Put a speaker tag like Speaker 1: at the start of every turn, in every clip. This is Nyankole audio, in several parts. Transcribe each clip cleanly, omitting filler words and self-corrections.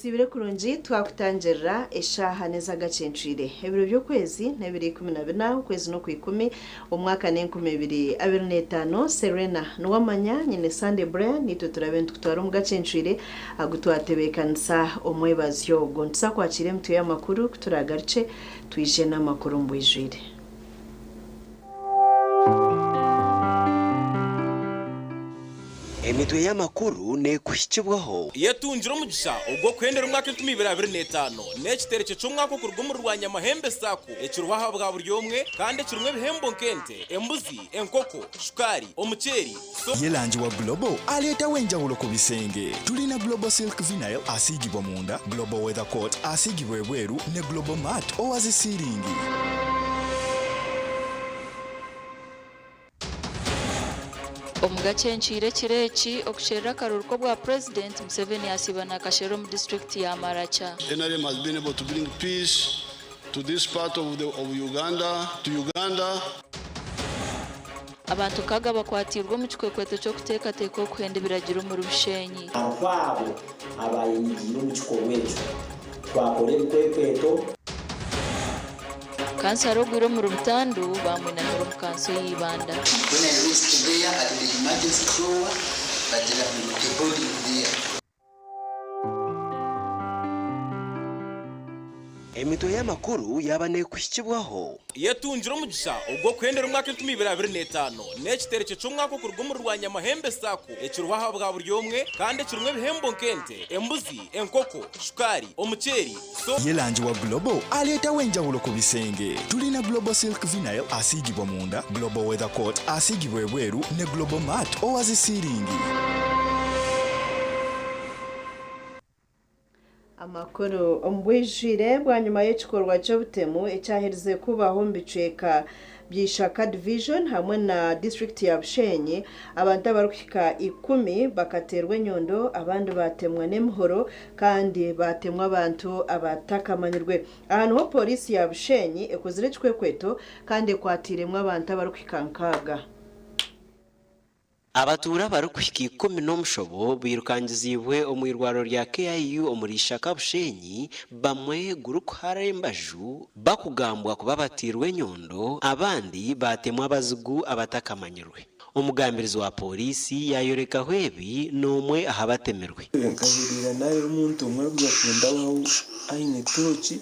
Speaker 1: Osiibire kurungi twakutangirira eshaaha n'ez'agacencwire. Ebiro by'okwezi n'ebiro 14 okwezi n'Okwikumi omwaka n'enkumi ibiri abiri n'etaano. Serena Niwamanya nyine Sunday Brian naitwe turabe nitukutwara omu gacencwire agu twatebeekanisa omwebazyo ogu. Nituza kwakiira emitwe y'amakuru ku turaagarukye twije n'amakuru omu bwijwire.
Speaker 2: Emitwe y'amakuru neekuhikibwaho.
Speaker 3: Yetungire omugisha ogw'okuhendera omwaka 2025 n'ekiterekye ky'omwaka okuruga omuri Rwanyamahembe Sacco ekiriho aha bwa buri omwe kandi ekirimu ebihembo nk'ente, embuzi, enkoko, shukaari, omuceeri, so.
Speaker 4: Ye langi wa Global aleetawo enjawulo ku bisenge. Tulina Global Silk Vinyl asiigibwa munda, Global Weather Coat asiigibwa ebweru ne Global Mat owa zi siiringi.
Speaker 5: Omu gakyenkyeire ekiro eki, okusherura akaruru k'obwa Purezidenti, Museveni yasiiba nakasherura omu disiturikiti ya Maracha.
Speaker 6: NRM has been able to bring peace to this part of the of Uganda to Uganda.
Speaker 5: Abantu nkaaga bakwatiirwe omu kikwekweto ky'okuteekateeka okuhenda ebiragiro omuri Bushenyi.
Speaker 7: Hariho abo abaayenyigiire omu kikorwa ekyo. Twakora ebikwekweto.
Speaker 5: Kansara ogwire omuri butandu baamwinamira omu kanso ya Ibanda.
Speaker 8: When I reached there at the emergency floor, bagira ngu a body is there.
Speaker 2: Emitwe y'amakuru yaaba neekuhikibwaho.
Speaker 3: Yetungire omugisha ogw'okuhendera omwaka 2025 n'ekiterekye ky'omwaka okuruga omuri Rwanyamahembe Sacco ekiriho aha bwa buri omwe kandi ekirimu ebihembo nk'ente, embuzi, enkoko, shukaari, omuceeri, so.
Speaker 4: Ye langi wa Global aleetawo enjawulo ku bisenge. Tulina Global Silk Vinyl asiigibwa munda, Global Weather Coat asiigibwa ebweru ne Global Mat owa zi siiringi.
Speaker 1: Amakuru omu bwijwire bwanyima y'ekikorwa ky'obutemu ekyaherize kubaho omu bicweka by'Ishaka Division hamwe na disiturikiti ya Bushenyi, abantu abarikuhika ikumi bakateerwa enyondo abandi baatemwa n'emihoro kandi baatemwa abantu abatakamanyirwe. Aha niho Pooriisi ya Bushenyi ekozire ekikwekweto kandi ekwatiiremu abantu abarikuhika nkaaga.
Speaker 2: Abatuura abarikuhika ikumi n'omushobo bairukangiziibwe omu irwariro rya KIU omuri Ishaka Bushenyi bamwe gurikuhara embaju bakugambwa kuba bateirwe enyondo abandi baatemwa abazigu abatakamanyirwe. Omugambirizi wa Pooriisi yaayorekaho ebi n'omwe aha batemirwe.
Speaker 9: Nkahurira naareeba omuntu omwe arikuza kundabaho aine tooki,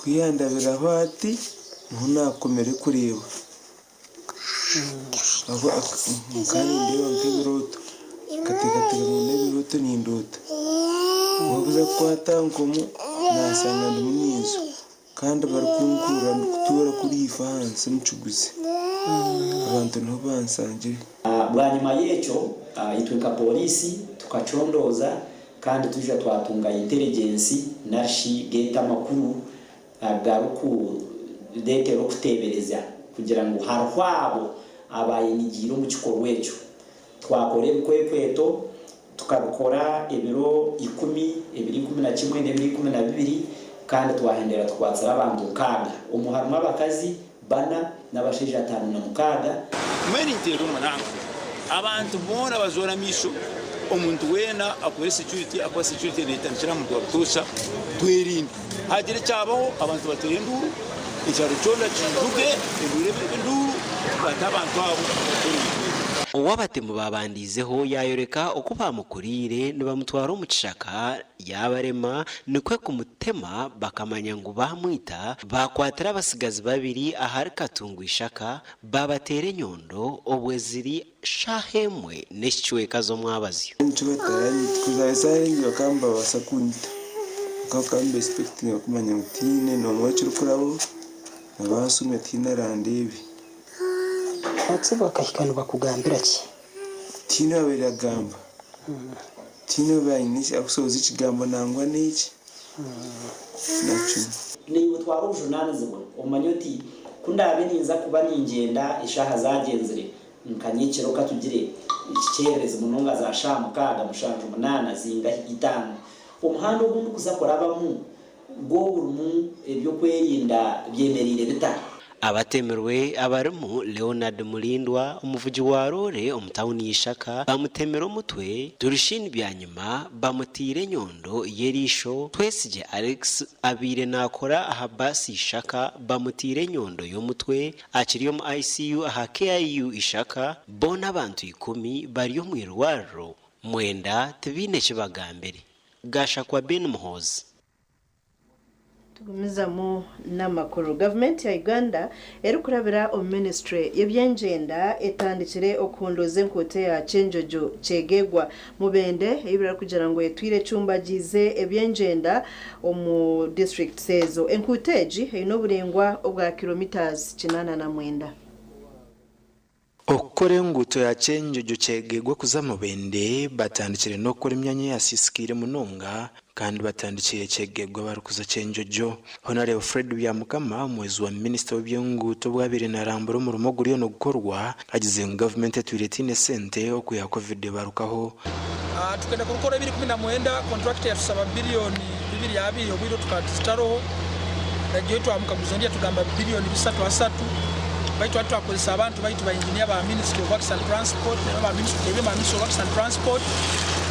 Speaker 9: ku yandabiraho ati, niho naakomire kureeba. Nkaba nindeeba nk'ebirooto, nkateekateeka ngu n'ebirooto nindoota. Ku barikuza kukwata nkomu, naashanga ndimu ninzwa kandi barikunkurura ndikutuura kuriya ifo ahansi omu kiguzi. Abantu niho bansangire.
Speaker 7: Bwanyima y'ekyo, itwe nka pooriisi tukacondooza kandi twija twatunga intelligence narishi geete amakuru agarikureetera okuteebereza kugira ngu hariho abo abaayenyigiire omu kikorwa ekyo. Twakora ebikwekweto, tukabikora ebiro ikumi, ebiro 11 n'ebiro 12 kandi twahendera tukwatsire abantu nkaaga. Omwo harimu abakazi bana n'abashaija 56.
Speaker 10: Mbwenu ninteera omuranga abantu boona bazoore amaisho, omuntu weena akore security ahakuba security netandikira aha muntu wa butoosha, twerinde. Haagira ekyabaho abantu bateere enduuru, ekyaro kyona kiijuke, enduuru ebe enduuru, tukwate abantu abo tubateere omu jeri.
Speaker 2: Ou abatemu baabandiizeho yaayoreka oku baamukuriire nibamutwara omu kishaka yaabarema nikwo kumutema bakamanya ngu baamwita, baakwatira abatsigazi babiri ahari Katungu Ishaka baabateera enyondo obwo ziri shaaha emwe n'ekicweka z'omwabazyo.
Speaker 9: Nikyo bataranyita kuza eshaaha egi bakaba nibabaasa kunyita kwonka bakaba niba-expectinga kumanya ngu tihaine n'omwe ekirikurabaho na banshume tihaine arandeebe.
Speaker 11: Ati bakahika nibakugambira ki?
Speaker 9: Tihaine owabaire agamba, tihaine owabaire aine eki arikusohoza ekigambo nangwa n'eki na kimwe.
Speaker 7: Naiwe twara obujunaanizibwa omanye oti, Ku ndaabe ninza kuba ningyenda eshaaha zaagyenzire nka nyekiro ka tugire ekikyererezi munonga za shaaha mukaaga, mushanju, munaana, zingahi, itaano, omuhanda ogu ndikuza kurabamu gwo gurimu eby'okwerinda byemereire bita?
Speaker 2: Abatemirwe abarimu Leonard Mulindwa omuvugi wa roore omu tawuni y'Ishaka bamutemire omutwe, Turishini Byanyima bamutiire enyondo y'eriisho, Twesigye Alex abaire naakora aha baasi Ishaka bamutiire enyondo y'omutwe akiri omu ICU aha KIU Ishaka, boona abantu 10 bari omu irwariro, mwenda tibaine ki bagambire. Gashakwa Ben Muhoozi.
Speaker 1: Tugumizamu n'amakuru. Gavumenti ya Uganda erikurabira omu minisiture y'ebyengyenda etandikire okuhunduuza enkuuto eya Kyenjojo Kyegegwa Mubende ei barikugira ngu etwire ecumbagiize ebyengyenda omu disiturikiti ezo. Enkuuto egi eine oburaingwa obwa kilometres 89.
Speaker 9: Okukora enguuto ya Kyenjojo Kyegegwa kuza Mubende batandikire n'okukora emyanya eyasisikaire munonga kandi batandikiire Kyegegwa barikuza Kyenjojo. Honarebo Fred Byamukama omuhwezi wa minisita w'eby'enguuto obu abaire narambura omurimo oguriyo nigukorwa agize ngu gavumenti etwire etaine sente okwiha Covid ebarukaho.
Speaker 12: Tukenda kurukora ebiri 19 contractor yatusaba biliyoni 22 obwire tukaba tuzitaroho nagiyo twamukaguza ondi yatugamba biliyoni bisatu asatu baitu hati twakozesa abantu baitu ba engineer ba Ministry of Works and Transport nabo ba Ministry ba Ministry of Works and Transport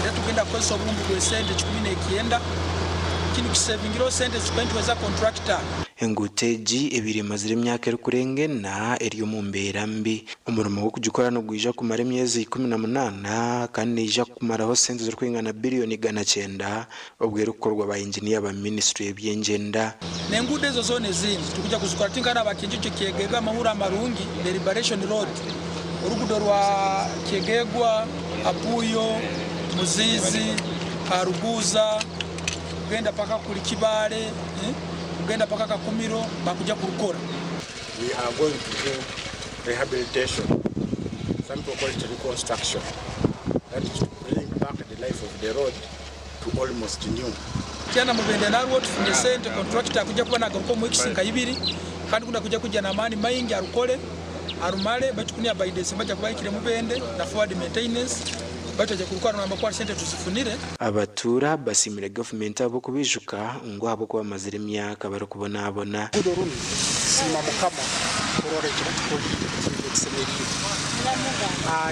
Speaker 12: era tugenda kukozesa obuhumbi bw'esente 190 kinu kisevingireho sente zitukaba nituheza contractor.
Speaker 9: Enguuto egi ebaire emazire emyaka erikurenga ena eri omu mbeera mbi. Omurimo gw'okugikora nigwija kumara emyezi 18 kandi neija kumaraho sente zirikwingana biriyoni 900 obwo erikukorwa ba inginiya ba minisiture y'ebyengyenda.
Speaker 12: N'enguudo ezo zoona ezindi turikuja kuzikora tinkana aba Kyenjojo Kyegegwa Amahura Amarungi ne Liberation Road orugudo rwa Kyegegwa, Apuyo, Muziizi, Karuguuza kugenda paka kuri Kibaale kugenda paka Kakumiro bakuja kurukora.
Speaker 13: We are going to do rehabilitation, some people call it reconstruction, that is to bring back the life of the road to almost new.
Speaker 12: Kyana Mubende narwo tufunye sente contractor akuja kuba nagaruka omu weeks nka ibiri kandi kundi akuja kuja n'amaani maingi arukore arumale baitu kuni by December aja kuba ahikire Mubende na forward maintenance baitu aja kurukora namba kwari sente tuzifunire.
Speaker 9: Abatuura basiimire gavumenti ahabw'okubijuka ngu ahabw'okuba bamazire emyaka barikubonabona.
Speaker 11: Oruguudo runu tusiima Mukama kurora eki batukolire kibaire kisemeriire.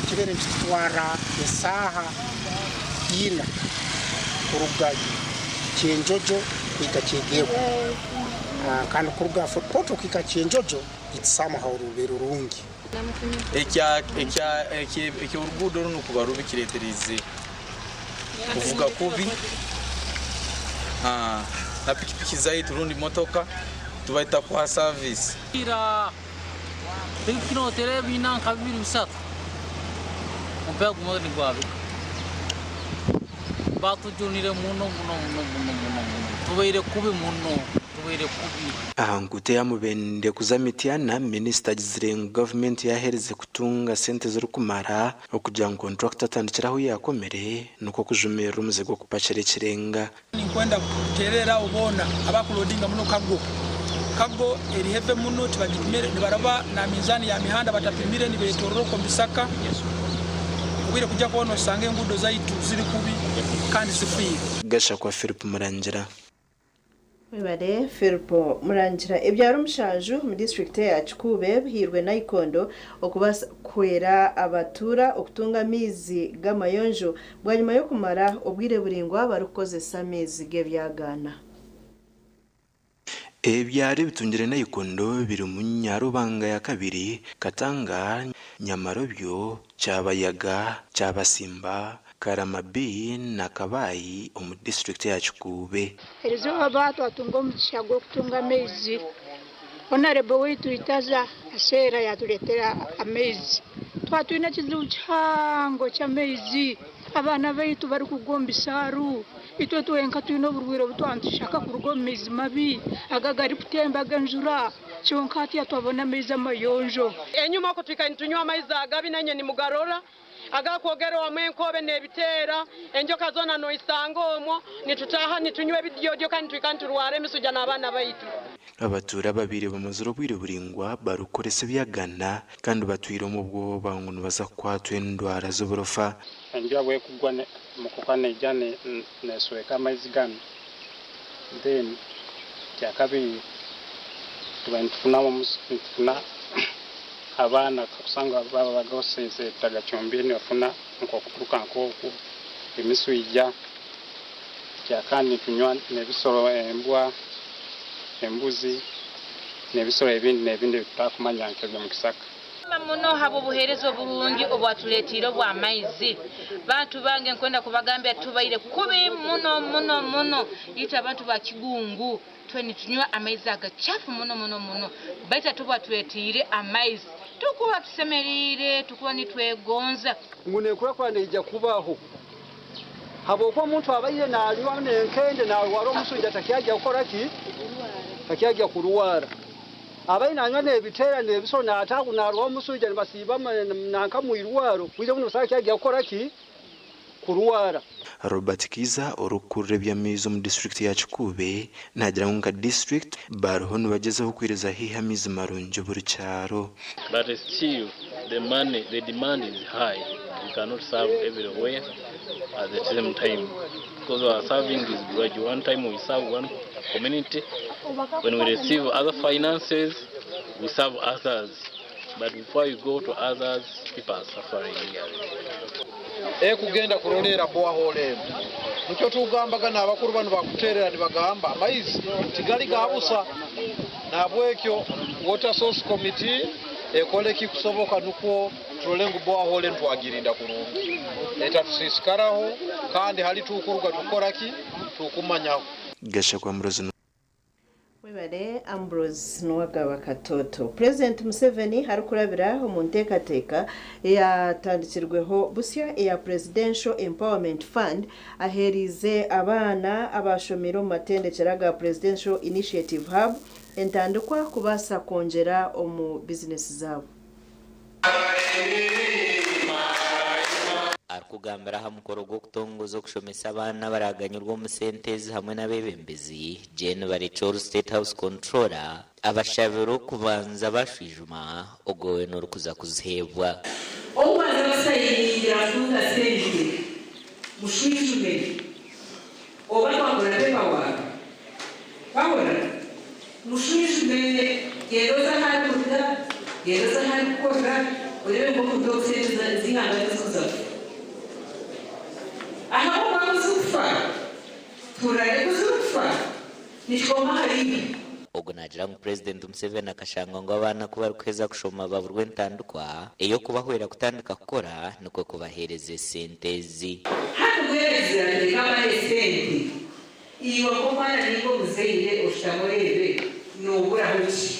Speaker 11: Kibaire nikitutwarra esaaha ina kuruga Kyenjojo kuhika Kyegegwa kandi kuruga Fort Portal kuhika Kyenjojo it's somehow rubaire rurungi.
Speaker 14: Ekyoruguudo runu kuba rubi kireeterize kuvuga kubi na pikipiki zaitu rundi motoka tubaita kuha service.
Speaker 15: Pikipiki noteera ebiina nka bibiri bisatu omupiira gumwe nigwabika. Batujunire muno muno muno muno muno muno tubaire kubi muno tubaire kubi.
Speaker 9: Aha nguuto eya Mubende kuza Mityana, minisita agizire ngu gavumenti yaaherize kutunga sente zirikumara okugira ngu kontrakita atandikire ahu yaakomire nikwo kujumirira omuze gw'okupakira ekirenga.
Speaker 12: Ninkwenda kuteerera abo boona abakulodinga muno kago. Kago eri heavy muno tibagipimire nibaraba na minzaani ya mihanda batapimire nibetorora okwo omu bisaka. Obwire kujya kubona osanga enguudo zaitu ziri kubi kandi zifiire.
Speaker 9: Gashakwa Philip Murangira.
Speaker 1: Webare Philip Murangira. Ebyaro 7 omu disiturikiti eya Kikuube bihairwe Naikondo okubaasa kuhwera abatuura okutunga amaizi g'amayonjo bwanyima y'okumara obwire buraingwa barikukozesa amaizi g'ebyagaana.
Speaker 9: Ebyaro ebitungire Naikondo birimu Nyarubanga ya kabiri, Katanga, Nyamarobyo, Kyabayaga, Kyabasimba, Karama B na Kabayi omu disiturikiti eya Kikuube.
Speaker 16: Erizooba twatunga omugisha gw'okutunga amaizi. Honarebo waitu Itaza Aseera yatureetera amaizi. Twaba twine ekizibu kihango ky'amaizi, abaana baitu barikugwa omu bisaaru. Itwe twenka twine oburwaire obu twaba nitushaka kuruga omu maizi mabi aga agarikutemba ag'enjura. Kyonka hatiya twabona amaizi amayonjo.
Speaker 17: Enyuma oku twikaire nitunywa amaizi agabi nanye nimugarora agakwogerwamu enkobe n'ebiteera enjoka zoona noisanga omwo nitutaaha nitunywa ebidyodyo kandi twikara niturwara emisuja n'abaana baitu.
Speaker 9: Abatuura ababaire bamazire obwire buraingwa barikukoresa ebyagaana kandi batwire omu bwoba ngu nibaza kukwatwa endwara z'oburofa.
Speaker 18: Enjura bwekugwa mukoka neija nesweka amaizi ganu. Then kyakabiri Tuba nitufuna nitufuna abaana kusanga baba bagoseize tagacumbire nibafuna nk'okuturuka nk'oku emiswija kandi nitunywa n'ebisoro embwa, embuzi n'ebisoro ebindi n'ebindi ebitutakumanya nk'eby'omu kisaka.
Speaker 19: Muno habw'obuheereza oburungi obwatuleetiire obw'amaizi. Bantu bange, nkwenda kubagambira, tubaire kubi muno muno muno. Itwe abantu ba Kigungu twe nitunywa amaizi agacafu muno muno muno, baitu tubwatuleetiire amaizi tukuba tusemeriire, tukuba nitwegonza.
Speaker 20: Ngu nenkurakurana neija kubaho habwokuba omuntu abaire nanywa nenkende narwara omusujja, takyajya kukora ki? Takyajya kurwara. Abaire nanywa nebiteera nebiso nataku narwara omusujja, nibasiiba nanka mwirwaro bwire buno busaga kyajya kukora ki? Kurwara.
Speaker 9: Robert Kiza, orikukurira eby'amaizi omu disitulikiti ya Kikuube, naagira ngu nka disitulikiti bariho nibagyezaho kwiriza haihi amaizi marungi buri kyaro.
Speaker 21: But still, the money, the demand is high. We cannot serve everywhere at the same time because our serving is gradual. One time we serve one community. When we receive other finances, we serve others. But before you go to others, people are suffering here.
Speaker 22: Ekugenda kuroleera borehole eno, nikyo tugambaga abakuru bano bakuterera nibagamba amaizi tigali gabusa. Nabwekyo Water Source Committee ekole kikusoboka nukwo turole ngu borehole ntwagirinda kurungi, etatusisikaraho, kandi hali tukuruga tukoraki tukumanyaho.
Speaker 9: Gashakwa Murozi.
Speaker 1: Webale, Ambrose Nuwagaba Katoto. President Museveni arikurabira omu nteekateeka eyatandikirweho busya eya Presidential Empowerment Fund aheerize abaana abashomire omu matendekero aga Presidential Initiative Hub entandikwa kubaasa kwongyera omu bizinesi zaabo.
Speaker 23: Arikugambira aha mukoro gw'okutongoza okushomesa abaana abaraganyurwa omu sente ezi hamwe n'abeebembezi, Jane Barekye, State House Controller, abashabira okubanza bashwijuma ogwo weena orikuza kuziheebwa.
Speaker 24: Okubanza basayingira kutunga sente, mushwijume oba twakora paperwork, wabona mushwijume, genda oza ahari kuruga, genda oza ahari kukorera, orebe ngu okuruga sente zihanga tizikuza kufa. Ahabwokuba kuzikufa turare kuzikufa nikikoma hariyo.
Speaker 23: Ogwo naagira ngu Purezidenti Museveni akashanga ngu abaana ku barikuheza kushoma baburwa entandikwa ey'okubahwera kutandika kukora, nikwo kubaheereza esente ezi.
Speaker 24: Hati guheereza nikabaha esente, iwe nk'omwana ninga omuzaire oshutame oreebe nooburaho ki.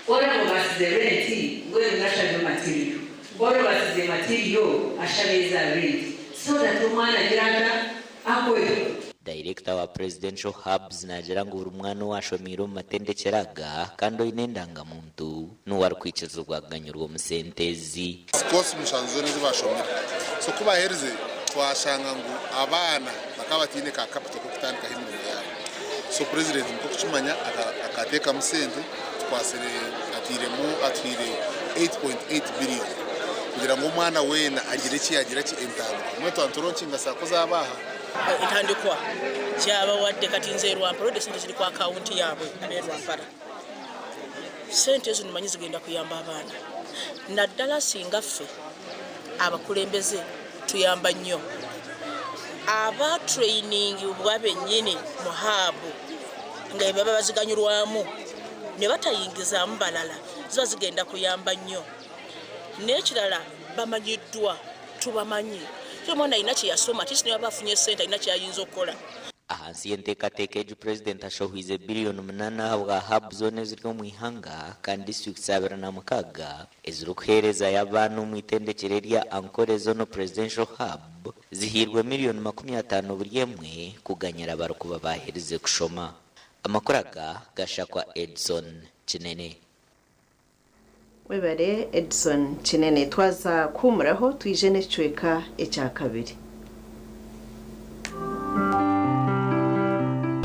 Speaker 24: Oraba obaasize rent, mbwenu nashabe material. Ora obaasize material, ashabe eza rent, so that omwana agire ata akore.
Speaker 23: Dayirekita wa Presidential Hubs naagira ngu buri mwana owashomiire omu matendekero aga kandi oine endangamuntu niwe arikwikirizibwa kuganyurwa omu sente ezi.
Speaker 25: Course mushanju zoona ezi bashomire. So ku baaherize twashanga ngu abaana bakaba bataine ka capital k'okutandikaho emirimo yaabo. So president nikwo kukimanya akateekamu sente tukwasire atiiremu atuhaire 8.8 billion kugira ngu omwana weena agire eki yagira ki entandikwa. Mbwenu twaba nituronkinga SACCO z'abaha.
Speaker 26: Entandikwa gyabawadde kati nze Rwampara odde sente ziri ku akawunti yaabwe ab'e Rwampara. Sente ezo nimanyi zigenda kuyamba abaana, naddala singa ffe abakulembeze tuyamba nnyo aba training bwa bennyini mu hub nga baba baziganyulwamu ne batayingizaamu balala, ziba zigenda kuyamba nnyo. N'ekirala, bamanyiddwa, tubamanyi, omwana alina kyeyasoma tisi ne baba afunye sente alina kyayinza okukola.
Speaker 23: Ahansi y'enteekateeka egi, Purezidenti ashohwize biliyoni 8 ahabwa hub zoona eziri omu ihanga kandi disitulikiti 26 ezirikuheerezayo abaana omu itendekero erya Ankole Zonal Presidential Hub zihiirwe miliyoni 50 buri emwe kuganyira abarikuba baaherize kushoma. Amakuru aga gashakwa Edson Kinene.
Speaker 1: Webare, Edson Kinene. Twaza kuhumuraho, twije n'ekicweka ekya kabiri.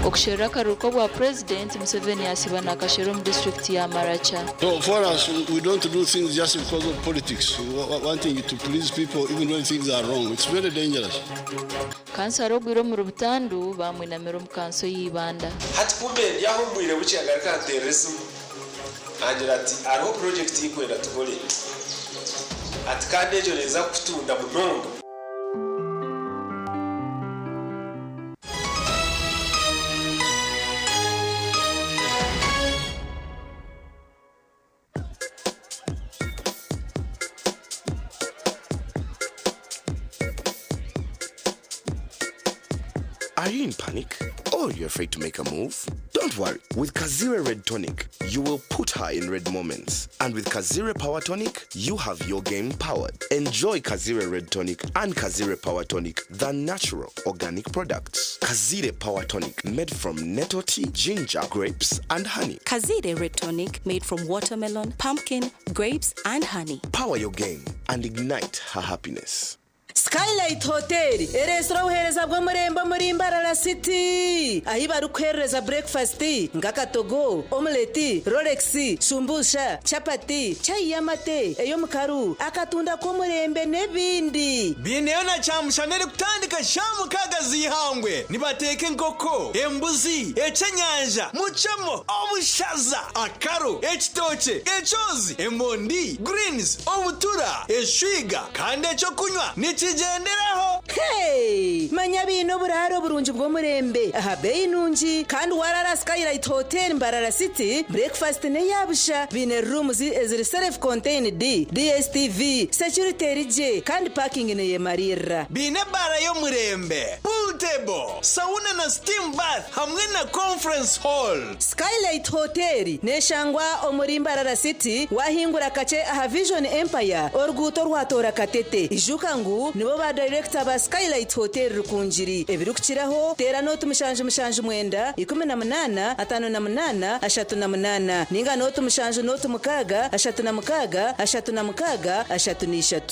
Speaker 3: Okusherura akaruru k'obwa Purezidenti, Museveni yasiiba nakashera omu disiturikiti ya Maracha.
Speaker 4: So for us, we don't do things just because of politics, wanting to please people even when things are wrong. It's very dangerous.
Speaker 3: Kansara ogwire omuri butandu baamwinamira omu kanso y'eibanda.
Speaker 5: Hati kumbe ndi aho omu bwire bukye agaruka anteerera esimu angira ati hariho purojekiti ei kwenda tukore ati kandi egyo neeza kukutunda munonga.
Speaker 6: Are you in panic? Or you're afraid to make a move? Don't worry. With Kazire Red Tonic, you will put her in red moments. And with Kazire Power Tonic, you have your game powered. Enjoy Kazire Red Tonic and Kazire Power Tonic, the natural organic products. Kazire Power Tonic, made from nettle tea, ginger, grapes, and honey.
Speaker 8: Kazire Red Tonic made from watermelon, pumpkin, grapes, and honey.
Speaker 6: Power your game and ignite her happiness.
Speaker 10: Skylight Hotel ereetsire obuheereza bw'omurembe omuri Mbarara City ahi barikuheereza breakfast nk'akatogo, omelette, rolex, shumbusha, chapati, chai y'amate, ey'omukaru, akatunda k'omurembe n'ebindi.
Speaker 27: Biineyo na kyamushana erikutandika shaaha mukaaga z'eihangwe. Nibateeka enkoko, embuzi, ekyenyanja, mucemo, obushaza, akaru, ekitookye, ekyozi, emondi, greens, obutura, eshwiga kandi ekyokunywa nikigyenderaho.
Speaker 10: Hey! Manya biine oburaaro burungi bw'omurembe aha beeyi nungi kandi waraara aha Skylight Hotel Mbarara City, breakfast n'eya busha. Biine rooms eziri self contained, DSTV, security eri gye kandi parking neyemariirira.
Speaker 27: Biine ebaara y'omurembe, pool table, sauna na steam bath hamwe na conference hall.
Speaker 10: Skylight Hotel neshangwa omuri Mbarara City wahingura kakye aha Vision Empire oruguuto orwatoora Katete. Ijuka ngu nibo ba dayirekita ba Skylight Hotel Rukungiri. Ebirikukiraho teera nooti 779 18 58 38 ninga nooti 7 nooti 6 36 36 33.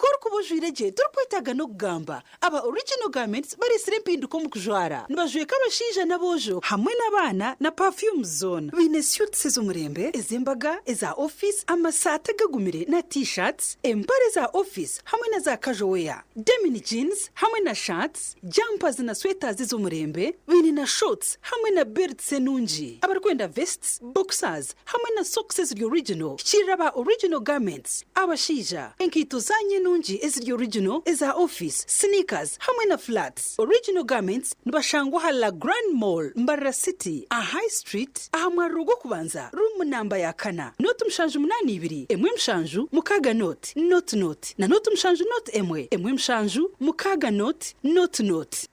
Speaker 28: Ku orikuba ojwaire gye torikwetaaga n'okugamba. Aba Original Garments bareetsire empinduka omu kujwara. Nibajweka abashaija n'aboojo hamwe n'abaana na perfumes zoona. Baine suits ez'omurembe, ez'embaga, eza ofiisi, amasaati agagumire na T-shirts, empare za ofiisi hamwe na za casual wear, denim jeans hamwe na shirts, jumpers na sweaters ez'omurembe. Baine na shorts hamwe na belts enungi. Abarikwenda vests, boxers hamwe na socks eziri original, hikiirira aba Original Garments. Abashaija, enkaito zaanyu enungi eziri original, eza ofiisi, sneakers hamwe na flats. Original Garments nibashangwa aha La Grande Mall, Mbarara City, aha High Street, aha mwariro gw'okubanza, ruumu namba ya kana, nooti 782, 1 7 6 nooti, nooti nooti, na nooti 7 nooti 1, 1 7 6 nooti, nooti nooti.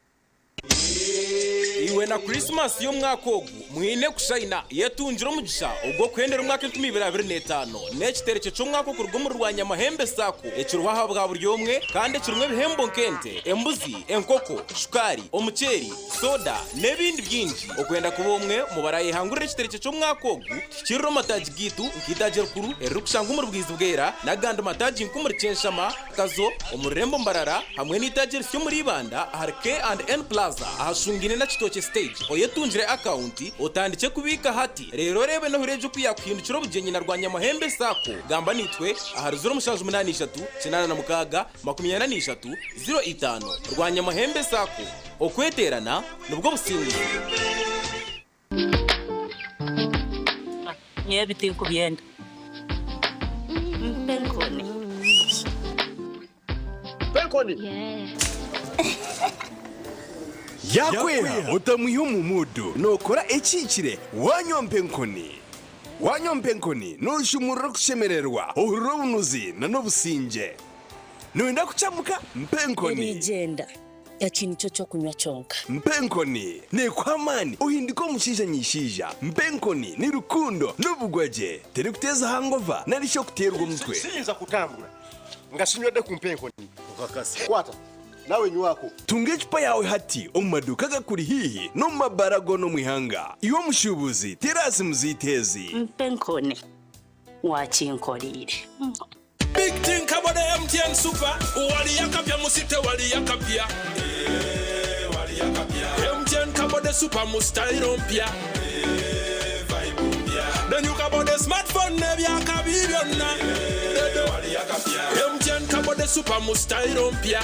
Speaker 29: Iwe na Krisimasi y'omwaka ogu mwine kushayina. Yetungire omugisha ogw'okuhendera omwaka 2025 n'ekiterekye ky'omwaka okuruga omuri Rwanyamahembe sacco ekiriho aha bwa buri omwe kandi ekirimu ebihembo nk'ente, embuzi, enkoko, shukaari, omuceeri, soda n'ebindi bingi. Okwenda kuba omwe omu barayehangurira ekiterekye ky'omwaka ogu, tuhikirire omu mataagi gaitu nk'eitaagi erikuru eririkushangwa omuri Bwizibwera n'agandi mataagi nk'omuri Kyenshama, Kazo, omu rurembo Mbarara hamwe n'eitaagi erisya omuri Ibanda ahari K and N Plaza ahashungaine na Kitookye Stage. Oyetungire akawunti otandikye kubiika hati reero oreebe n'ohuri egyo ku yaakuhindukira obugyenyi na Rwanyamahembe Sacco. Gamba naitwe ahari 0783 86 43 05. Rwanyamahembe Sacco, okweteerana nibwo businguzi.
Speaker 30: Nyowe ebi tinkubyenda. Mpa enkoni.
Speaker 31: Mpa enkoni.
Speaker 32: Yaakweha otamwiha omu muudu, nookora ekihikire waanywa mpa enkoni. Waanywa mpa enkoni, nooshumurura okushemererwa, ohurira obunuzi n'obusingye. Nooyenda kukyamuka? Mpa enkoni.
Speaker 30: Eriigyenda. Eki nikyo ky'okunywa kyonka.
Speaker 32: Mpa enkoni. Neekuha amaani ohindike omushaija nyishaija. Mpa enkoni ni rukundo n'obugwagye. Terikuteeza hangova nari shi okuteerwa omutwe.
Speaker 31: Siyinza kutambura nga sinywedde ku mpa enkoni. Okakasa. Kwata nawe nywako.
Speaker 32: Tunga ecupa yaawe hati omu maduuka agakuri haihi n'omu mabaara goona omu ihanga. Iwe omushuubuzi, teera aha simu zaitu ezi.
Speaker 30: Mpa enkoni. Wakinkoreire.
Speaker 33: Big thing about the MTN Super, wali yakapya musite wali yakapya. Eh, wali yakapya. MTN kabode super mu style mpya. The new kabode smartphone nebyakabi byonna. MTN kabode super mu style mpya.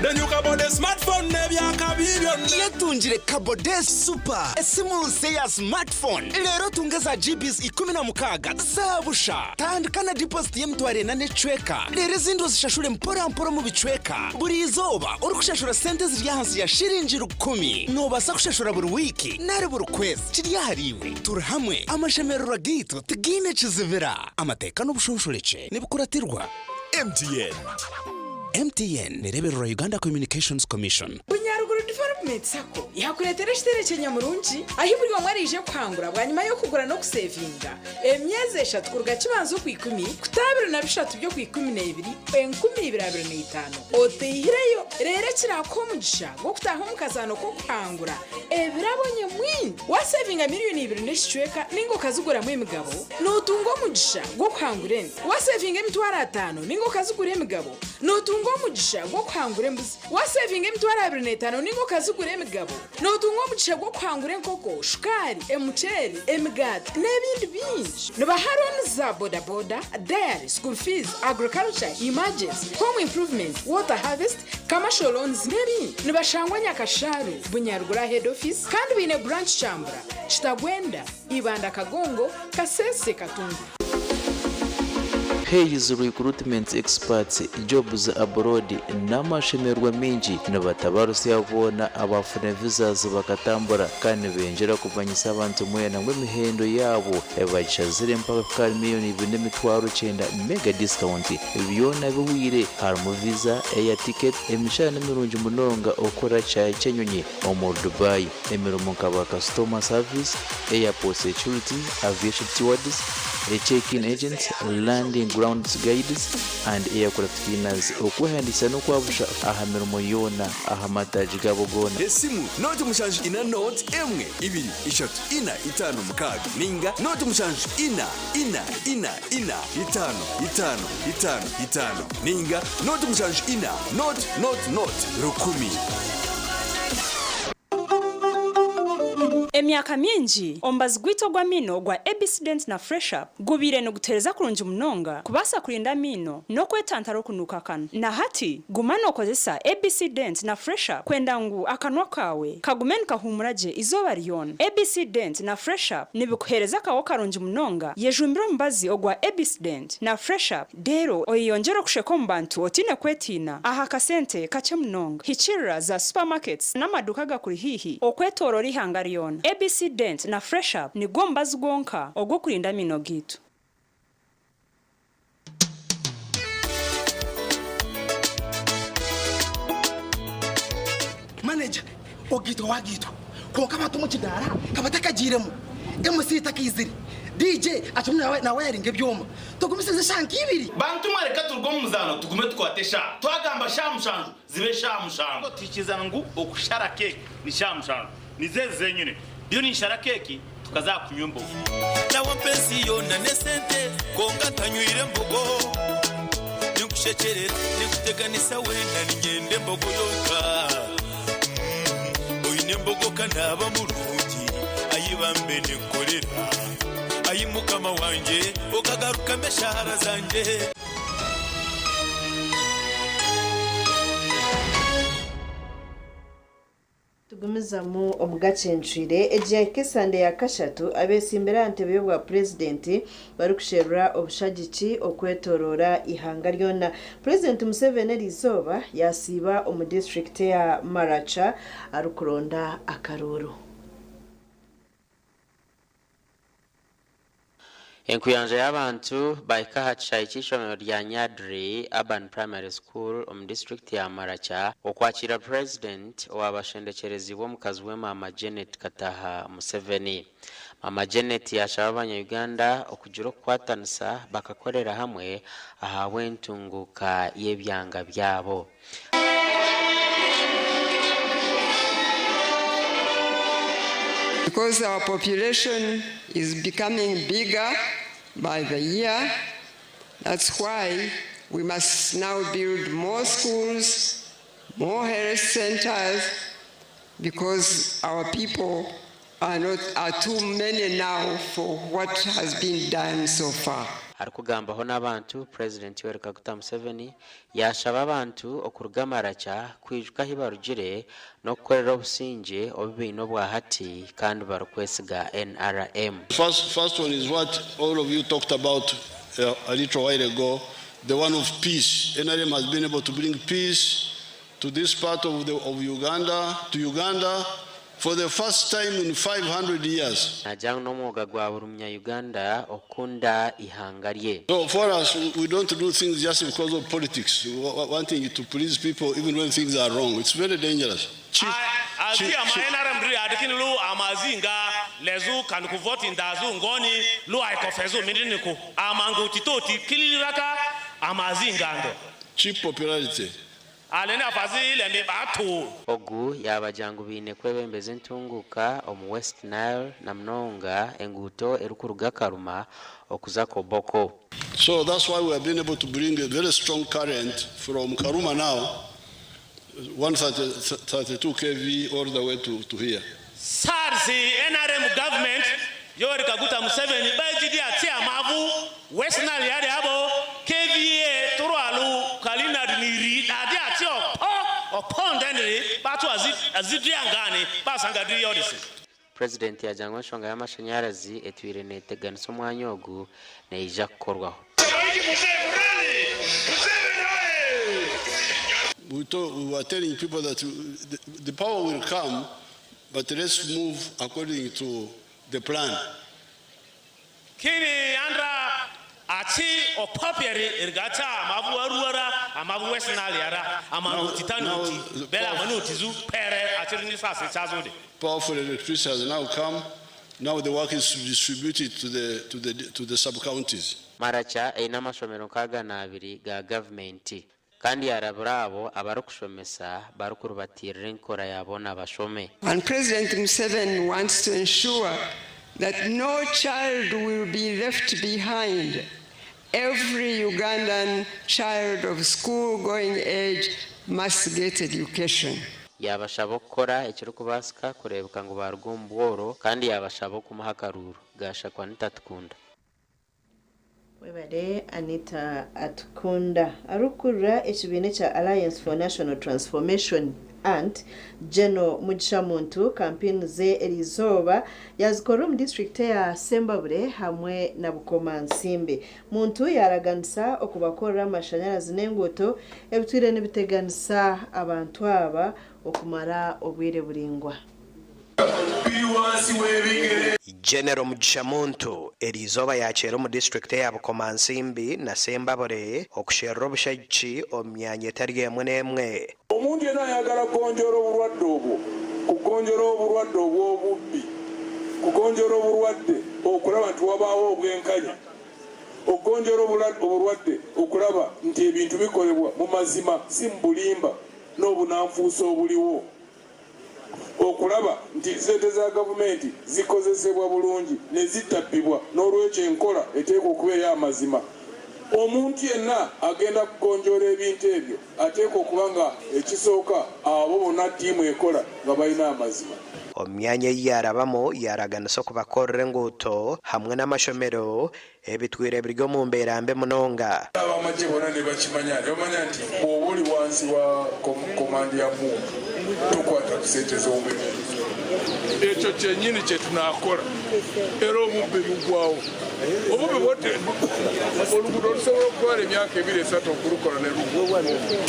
Speaker 33: The new kabode smartphone nebyakabi byonna.
Speaker 2: Yetungire Kabode Super, esimu nse ya smartphone. Leero tunge za GBs 16 zabusha. Tandika na deposit y'emitwaro ena n'ecweka, reero ezindi ozishashure mpora mpora omu bicweka. Buri izooba orikushashura sente ziri ahansi ya shiringi 1,000. Noobaasa kushashura buri wiiki nari buri kwezi, kiri ahariiwe. Turi hamwe, amashemererwa gaitu tigaine kizibira. Amateeka n'obushonshorekye nibikuratirwa.
Speaker 32: MTN.
Speaker 2: MTN nereberera Uganda Communications Commission.
Speaker 7: Bunyaruguru Development Sacco yakureetera ekitereke nyamurungi ahi buri omwe ariije kuhangura bwanyuma y'okugura n'okusevinga emyezi 3 kuruga kibanza oku 10 kuta 23 by'oku 12 2025 oteihireyo. Reero ekirakuha omugisha gw'okutaaha omu kazaano k'okuhangura ebirabo nyamwingi. Wasevinga miliyoni 2 n'ekicweka ninga okaziguramu emigabo nootunga omugisha gw'okuhangura ente. Wasevinga emitwaro 5 ninga okazigura emigabo nootunga omugisha gw'okuhangura embuzi. Wasevinga emitwaro 25 ninga okazigura emigabo nootunga omugisha gw'okuhangura enkoko, shukaari, emuceeri, emigaati n'ebindi bingi. Nibaha looni za bodaboda, dairy, school fees, agriculture, emergency, home improvement, water harvest, commercial loans n'ebindi. Nibashangwa Nyakasharu, Bunyaruguru head office, kandi baine branch Kyambura, Kitagwenda, Ibanda, Kagongo, Kasese, Katungu.
Speaker 11: Hayes Recruitment Experts Jobs Abroad n'amashemererwa mingi nibatabarusya boona abafuna visas bakatambura, kandi nibenjera kumanyisa abantu mwena ngu emihendo yaabo bagishazire mpaka kukari 2,900,000 mega discount. Byona bihwire, harimu visa, air ticket, emishahara n'emirungi munonga, okukora kyayi ky'enyonyi omu Dubai, emirimo nka ba customer service, airport security, aviation stewards, check-in agents, landing grounds guides and aircraft cleaners. Okwehandisa n'okwabusha aha mirimo yoona aha mataagi gabo goona.
Speaker 32: Esimu noti 7 4 1 2 3 4 5 6 ninga noti 7 4 4 4 4 5 5 5 5 ninga noti 7 4 0 0 0 10.
Speaker 12: Emyaka mingi omubazi gwaitu ogw'amaino gwa ABC Dent na Fresh Up gubiire niguteereza kurungi munonga kubaasa kurinda amaino n'okwetantara okunuuka akanwa. Na hati guma nookozesa ABC Dent na Fresh Up kwenda ngu akanwa kaawe kagume nikahuumura gye izooba ryona. ABC Dent na Fresh Up nibikuheereza akaho karungi munonga. Yejumbire omubazi ogwa ABC Dent na Fresh Up, reero oyeyongyere okusheka omu bantu otaine kwetiina aha kasente kakye munonga. Hikirira za supermarkets n'amaduuka agakuri haihi okwetooroora eihanga ryona. ABC Dent na Fresh Up nigwo mubazi gwonka ogw'okurinda amaino gaitu.
Speaker 13: Manager, ogaitwa wagaitwa kwonka abantu omu kidaara abatakagiiremu, MC takaizire, DJ akirimu nawayaringa ebyoma, tugumisirize eshaaha nk'ibiri.
Speaker 14: Bantu mwe reka turuge omu muzaano tugume tukwate eshaaha. Twagamba shaaha 7 zibe shaaha 7. Tuhikirizana ngu okushara keeki ni shaaha 7. Nizo ezi zenyine. Ndiyo ninshara keeki tukaza aha kunywa embogo.
Speaker 15: Nawe ampa ensi yoona n'esente, kwonka ntanywire embogo. Ninkushekyerera, ninkuteganisa weena, niinyenda embogo yonka. Oine embogo ka naaba murungi, ai bambe ninkukorera. Ai Mukama wangye, okagarukamu eshaara zangye.
Speaker 1: Tugumizamu omu gacencwire. Egi yahika esande ya kashatu abeesimbire aha ntebe y'obwa purezidenti barikusherura obushagiki okwetooroora eihanga ryona. Purezidenti Museveni eriizooba yaasiiba omu disiturikiti eya Maracha arikuronda akaruuru.
Speaker 16: Enkuyanja y'abantu bahika aha kishaayi ky'eishomero rya Nyadri Urban Primary School omu disiturikiti ya Maracha okwakira Purezidenti owabashendekyerezibwe omukazi we Maama Janet Kataha Museveni. Maama Janet yashaba abanya-Uganda okugira okukwatanisa bakakorera hamwe ahabw'entunguuka y'ebyanga byabo.
Speaker 17: Because our population is becoming bigger by the year, that's why we must now build more schools, More health centers because our people are, not, are too many now for what has been done so far.
Speaker 16: Arikugambaho n'abantu, Purezidenti Yoweri Kaguta Museveni yaashaba abantu okuruga Maracha kwijuka ahi barugire n'okukorera obusingye obu baine obwa hati kandi barikwesiga NRM.
Speaker 3: First, first one is what all of you talked about a little while ago, the one of peace. NRM has been able to bring peace to this part of, the, of Uganda, to Uganda, for the first time in 500 years.
Speaker 16: Naagira ngu n'omwoga gwa buri munya-Uganda okukunda eihanga rye.
Speaker 3: So for us, we don't do things just because of politics, wanting to please people even when things are wrong. It's very dangerous. Chief,
Speaker 14: Azi ama NRM diri adikini lu amazinga lezu kanukuvoti ndazu ngoni lu aikofezu mininiku amangu titoti kililiraka amazinga ndo
Speaker 3: Cheap popularity.
Speaker 14: Alene afazi lemi batu.
Speaker 16: Ogu yaabagira ngu baine kwebembeza entunguuka omu West Nile na munonga enguuto erikuruga Karuma okuza Koboko.
Speaker 3: So that's why we have been able to bring a very strong current from Karuma now, 132 kV all the way to, to here.
Speaker 14: SARS NRM government Yoweri Kaguta Museveni baijidi ati amavu West Nile yari abo KVA turu kalina niri adi ati opo opo ndendere batu azidri angani basanga dri yodisi.
Speaker 16: Purezidenti yaagira ngu enshonga y'amashanyarazi etwire neeteganisa omwanya ogu neija kukorwaho.
Speaker 3: We, told, we were telling people that the, the power will come, but let's move according to the plan.
Speaker 14: Kini andra ati opopieri irgata amavu aruara amavu West Nile yara amavu titani oti bela amanu otizu pere ati ni sasi chazode.
Speaker 3: Powerful electricity has now come. Now the work is to distribute it to the, to the, to the sub-counties.
Speaker 16: Maracha eine amashomero 62 ga gavumenti kandi yaarabura abo abarikushomesa barikurubatirira enkora ya boona bashome.
Speaker 17: And President Museveni wants to ensure that no child will be left behind. Every Ugandan child of school-going age must get education.
Speaker 16: Yaabashaba okukora ekirikubaasika kureebeka ngu baaruga omu bworo kandi yaabashaba okumuha akaruuru. Gashakwa Anita Atukunda.
Speaker 1: Webare Anita Atukunda. Arikukurira ekibiina ekya Alliance for National Transformation Ant General Mugisha Muntu kampeyini ze eriizooba yazikorera omu disiturikiti eya Sembabure hamwe na Bukomansimbi. Muntu yaaraganisa okubakorera amashanyarazi n'enguuto ebitwire nibiteganisa abantu aba okumara obwire buraingwa.
Speaker 4: General Mugisha Muntu eriizooba yakyera omu disiturikiti eya Bukomansimbi na Sembabure okusherura obushagiki omu myanya etari emwe n'emwe.
Speaker 5: Omuntu yenna ayagala kugonjoola obulwadde obwo, kugonjoola obulwadde obw'obubbi, kugonjoola obulwadde okulaba nti wabaawo obwenkanya, okugonjoola obulwadde okulaba nti ebintu bikolebwa mu mazima si mu bulimba n'obunanfuusi obuliwo, okulaba nti ssente za gavumenti zikozesebwa bulungi ne zitabbibwa, n'olwekyo enkola eteekwa okuba ey'amazima. Omuntu yenna agenda kugonjoola ebintu ebyo ateekwa okuba nga ekisooka abo bonna ttiimu ekola nga balina amazima.
Speaker 4: Omu myanya ei yaarabamu yaaraganisa okubakorera enguuto hamwe n'amashomero ebitwire biri omu mbeera mbi munonga.
Speaker 5: Abamagye bonna ne bakimanya, ne bamanya nti bw'oba oli wansi wa komandi ya muntu tokwata ku ssente z'omwezi. Ekyo kyennyini kye tunaakola era obubbi buggwawo. Obubbi bwote oluguudo lusobola okutwala emyaka ebiri esatu okulukola ne luggwa.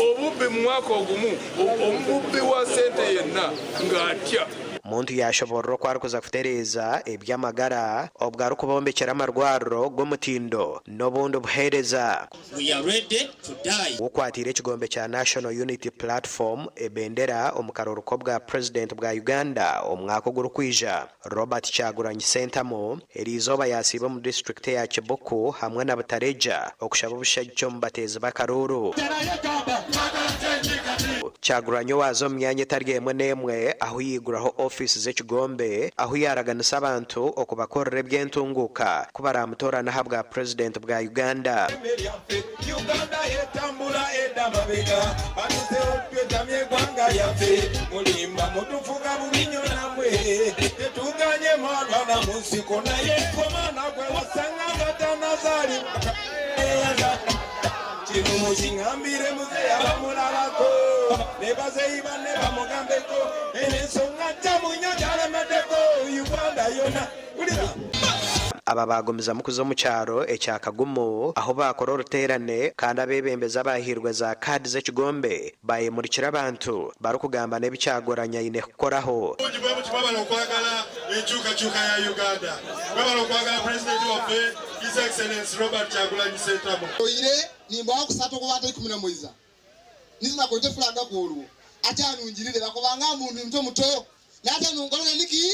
Speaker 5: Obubbi mu mwaka ogumu, omubbi wa ssente yenna ng'atya.
Speaker 4: Muntu yashoborora oku arikuza kutereeza eby'amagara obwo arikubombekyera amarwariro g'omutindo n'obundi buheereza.
Speaker 9: We are ready to die.
Speaker 4: Okwatiire ekigombe kya National Unity Platform ebendera omu karuuru k'obwa Purezidenti bwa Uganda omwaka ogurikwija, Robert Kyagulanyi Ssentamu eriizooba yasiiba omu disiturikiti eya Kibuku hamwe na Butaleja okushaba obushagiki omu bateezi b'akaruuru. Kyagulanyi owaaza omu myanya etari emwe n'emwe ahu yaiguraho ofiisi z'ekigombe ahu yaaraganisa abantu okubakorera eby'entunguuka ku baraamutoorane ahabwa Purezidenti bwa Uganda.
Speaker 5: Uganda etambula edda mabega batuzeewo twetamye eggwanga lyaffe mulimba mutufuga bubi nnyo nammwe tetuganye mwana mu nsiko naye omwana gwe wasanga nga tanazaalibwa kino mukiŋambire muzeeyi abamulabako ne bazeeyi banne bamugambeko ensonga ntamu nnyo gyalemeddeko Uganda yonna wulira.
Speaker 4: Aba baagumizamu kuza omu kyaro ekya Kagumu ahu baakora oruteerane kandi abeebembezi abaahairwe za kaadi z'ekigombe baayemurikira abantu barikugamba n'ebi Kyagulanyi aine kukoraho.
Speaker 6: Obungi bwebuti mwebale okwagala enkyukakyuka ya Uganda. Mwebale okwagala Pulezidenti waffe His Excellency Robert Kyagulanyi Ssentamu.
Speaker 8: Oire nimbawa kusatu okubaata 11 nizinakoite fulaga kwolwo ate anungirire bakobanga muntu muto muto nate nungolole niki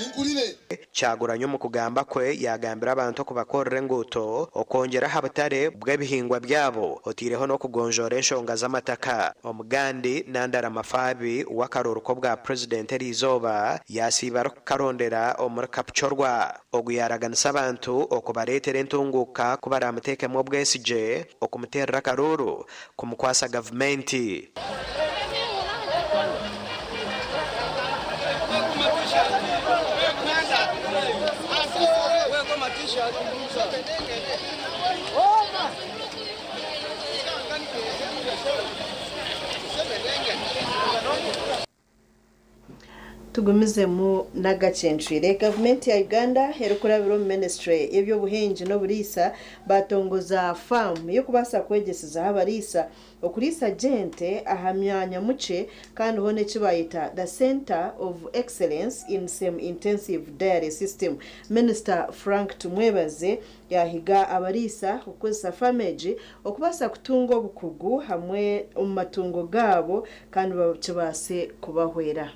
Speaker 8: inkulire.
Speaker 4: Kyagulanyi omu kugamba kwe yaagambira abantu okubakorera enguuto, okwongyera aha butare bw'ebihingwa byabo oteireho n'okugonjoora enshonga z'amataka. Omugandi Nandala Mafabi w'akaruuru k'obwa Purezidenti eriizooba yaasiiba arikukarondera omuri Kapchorwa. Ogu yaaraganisa abantu okubareetera entunguuka ku baraamuteekemu obwesigye okumuteerera akaruuru kumukwasa gavumenti.
Speaker 1: Tugumizemu n'agacencwire. Gavumenti ya Uganda erikurabira omu minisitule y'eby'obuhingi n'oburiisa batongoza faamu y'okubaasa kwegyesezaho abariisa okuriisa gye ente aha myanya mukye kandi hoona eki bayeta The Centre of Excellence in Semi Intensive Dairy System. Minisita Frank Tumwebaze yaahiga abariisa kukozesa faamu egi okubaasa kutunga obukugu hamwe omu matungo gaabo kandi kibaase kubahwera.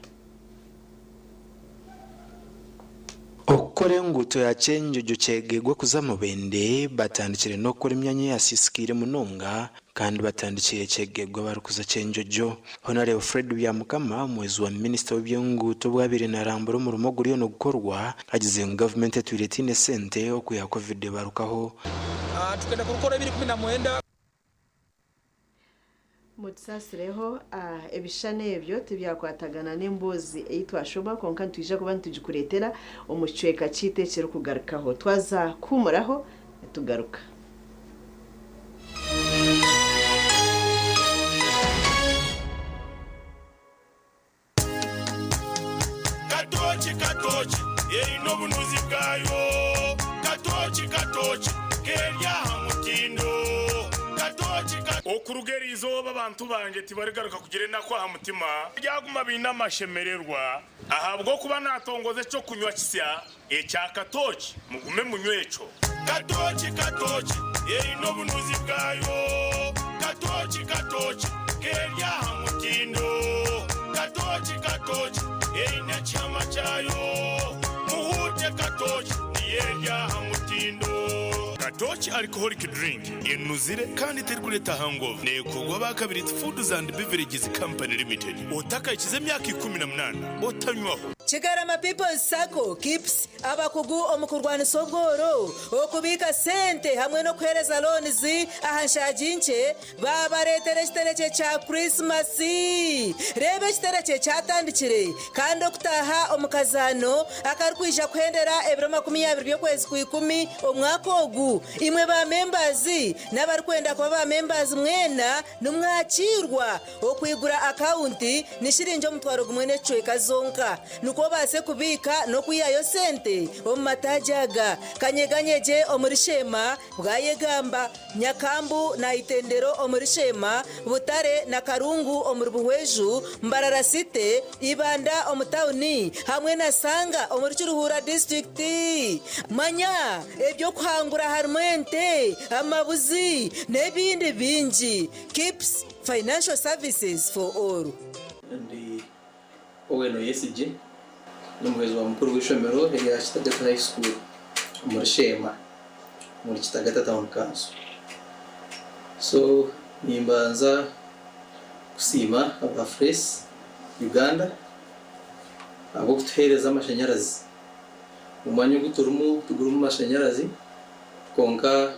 Speaker 10: Okukora enguuto ya Kyenjojo Kyegegwa kuza Mubende batandikire n'okukora emyanya eyasisikaire munonga kandi batandikiire Kyegegwa barikuza Kyenjojo. Honarebo Fred Byamukama omuhwezi wa minisita w'eby'enguuto obu abaire narambura omurimo oguriyo nigukorwa agizire ngu gavumenti etwire etaine sente okwiha Covid ebarukaho.
Speaker 18: Tukenda kurukora ebiri 19.
Speaker 1: Mutusaasireho, ebishushani ebyo tibyakwatagana n'emboozi ei twashoma, kwonka nitwija kuba nitugikureetera omu kicweka kyaitu ekirikugarukaho. Twaza kuhuumuraho, nitugaruka.
Speaker 15: Katooki katooki eine obunuzi bwayo Katooki katooki keri aha mutindo Katooki ka. Okuruga eri izooba abantu bangye tibarigaruka kugira enaku aha mutima, baryaguma baine amashemererwa, ahabw'okuba naatongoza eky'okunywa kisya ekya katooki, mugume munywe ekyo. Katooki katooki eine obunuzi bwayo Katooki katooki keri aha mutindo Katooki katooki eine ekihama kyayo Muhuute katooki niyo eri aha mutindo. Katooki Alcoholic Drink enuzire kandi terikureeta hangover neekorwa aba Kabiriiti Foods and Beverages Company Limited. Otakahikize emyaka 18 otanywaho.
Speaker 19: Kigarama People's Sacco, KIPS, abakugu omu kurwanisa obworo, okubiika sente hamwe n'okuheereza loans aha nshaagi nkye baabareetera ekiterekye kya Kurisimasi. Reeba ekiterekye kyatandikire kandi okutaaha omu kazaano akarikwija kuhendera ebiro 20 by'okwezi kw'ikumi omwaka ogu. Imwe ba members n'abarikwenda kuba ba members mwena nimwakiirwa. Okwigura akawunti ni shiringi 1000 n'ekicweka zonka nikwo obaase kubiika n'okwihayo sente omu mataagi aga, Kanyeganyegye omuri Sheema, Bwayegamba, Nyakambu na Itendero omuri Sheema, Butare na Karungu omuri Buhweju, Mbarara City, Ibanda omu tawuni hamwe na Sanga omuri Kiruhura disiturikiti. Manya eby'okuhangura harimu ente, amabuzi n'ebindi bingi. Kips Financial Services for All.
Speaker 20: Ndi Owen Oyesigye, n'omuhwezi wa mukuru w'eishomero erya Kitagata High School omuri Sheema omuri Kitagata Town Council. So nimbanza Kusiima aba Fresh Uganda ahabw'okutuheereza amashanyarazi. Omwanya ogu turimu tigurimu mashanyarazi kwonka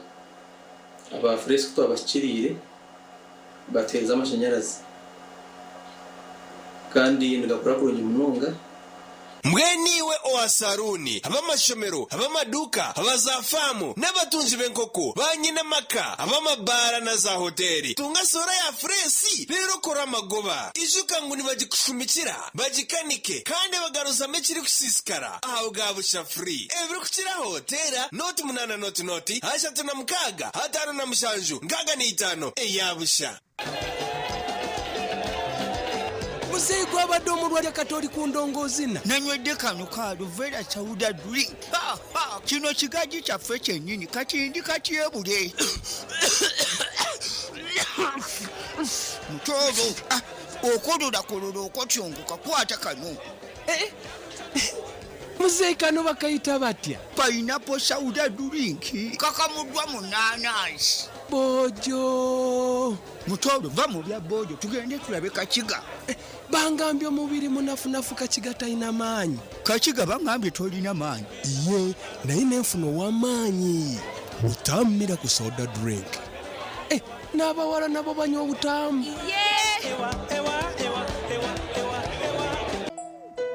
Speaker 20: aba Fresh ku twabahikiriire batuheereza amashanyarazi kandi nigakora kurungi munonga.
Speaker 32: Mbwenu iwe owa saruuni, ab'amashomero, ab'amaduuka, aba zaafaamu, n'abatungi b'enkoko, baanyine amaka, ab'amabaara na zaahoteeri, tunga soora ya fureesi reero okore amagoba. Ijuka ngu nibagikushumikira, bagikanike, kandi bagaruzamu ekirikusiisikara aha bwa busha free. Ebirikukiraho, teera nooti munaana nooti nooti, 36, 57, 65 eya busha.
Speaker 2: Muzeeyi gwabadde omulwadde kati oli ku ndongoozina.
Speaker 21: Nanywedde kano ka Aluvera Sauda drink. Ha, ha, kino kigaji kyaffe kyennyini kati ndi katyebule. Mutooro, ah, okololakololo okotyongoka kwata kano.
Speaker 2: Eh, Muzeeyi kano bakayita batya?
Speaker 21: Pineapple Sauda drink kakamuddwa mu naanansi.
Speaker 2: Boojo.
Speaker 21: Mutooro va mu bya boojo tugende tulabe Kakiga.
Speaker 2: Eh, bangambye omubiri munafunafu Kakiga talina maanyi.
Speaker 21: Kakiga bangambye tolina maanyi.
Speaker 2: Iye naye nenfuna ow'amaanyi. Butammira ku soda drink. Eh, n'abawala nabo banywa obutamu.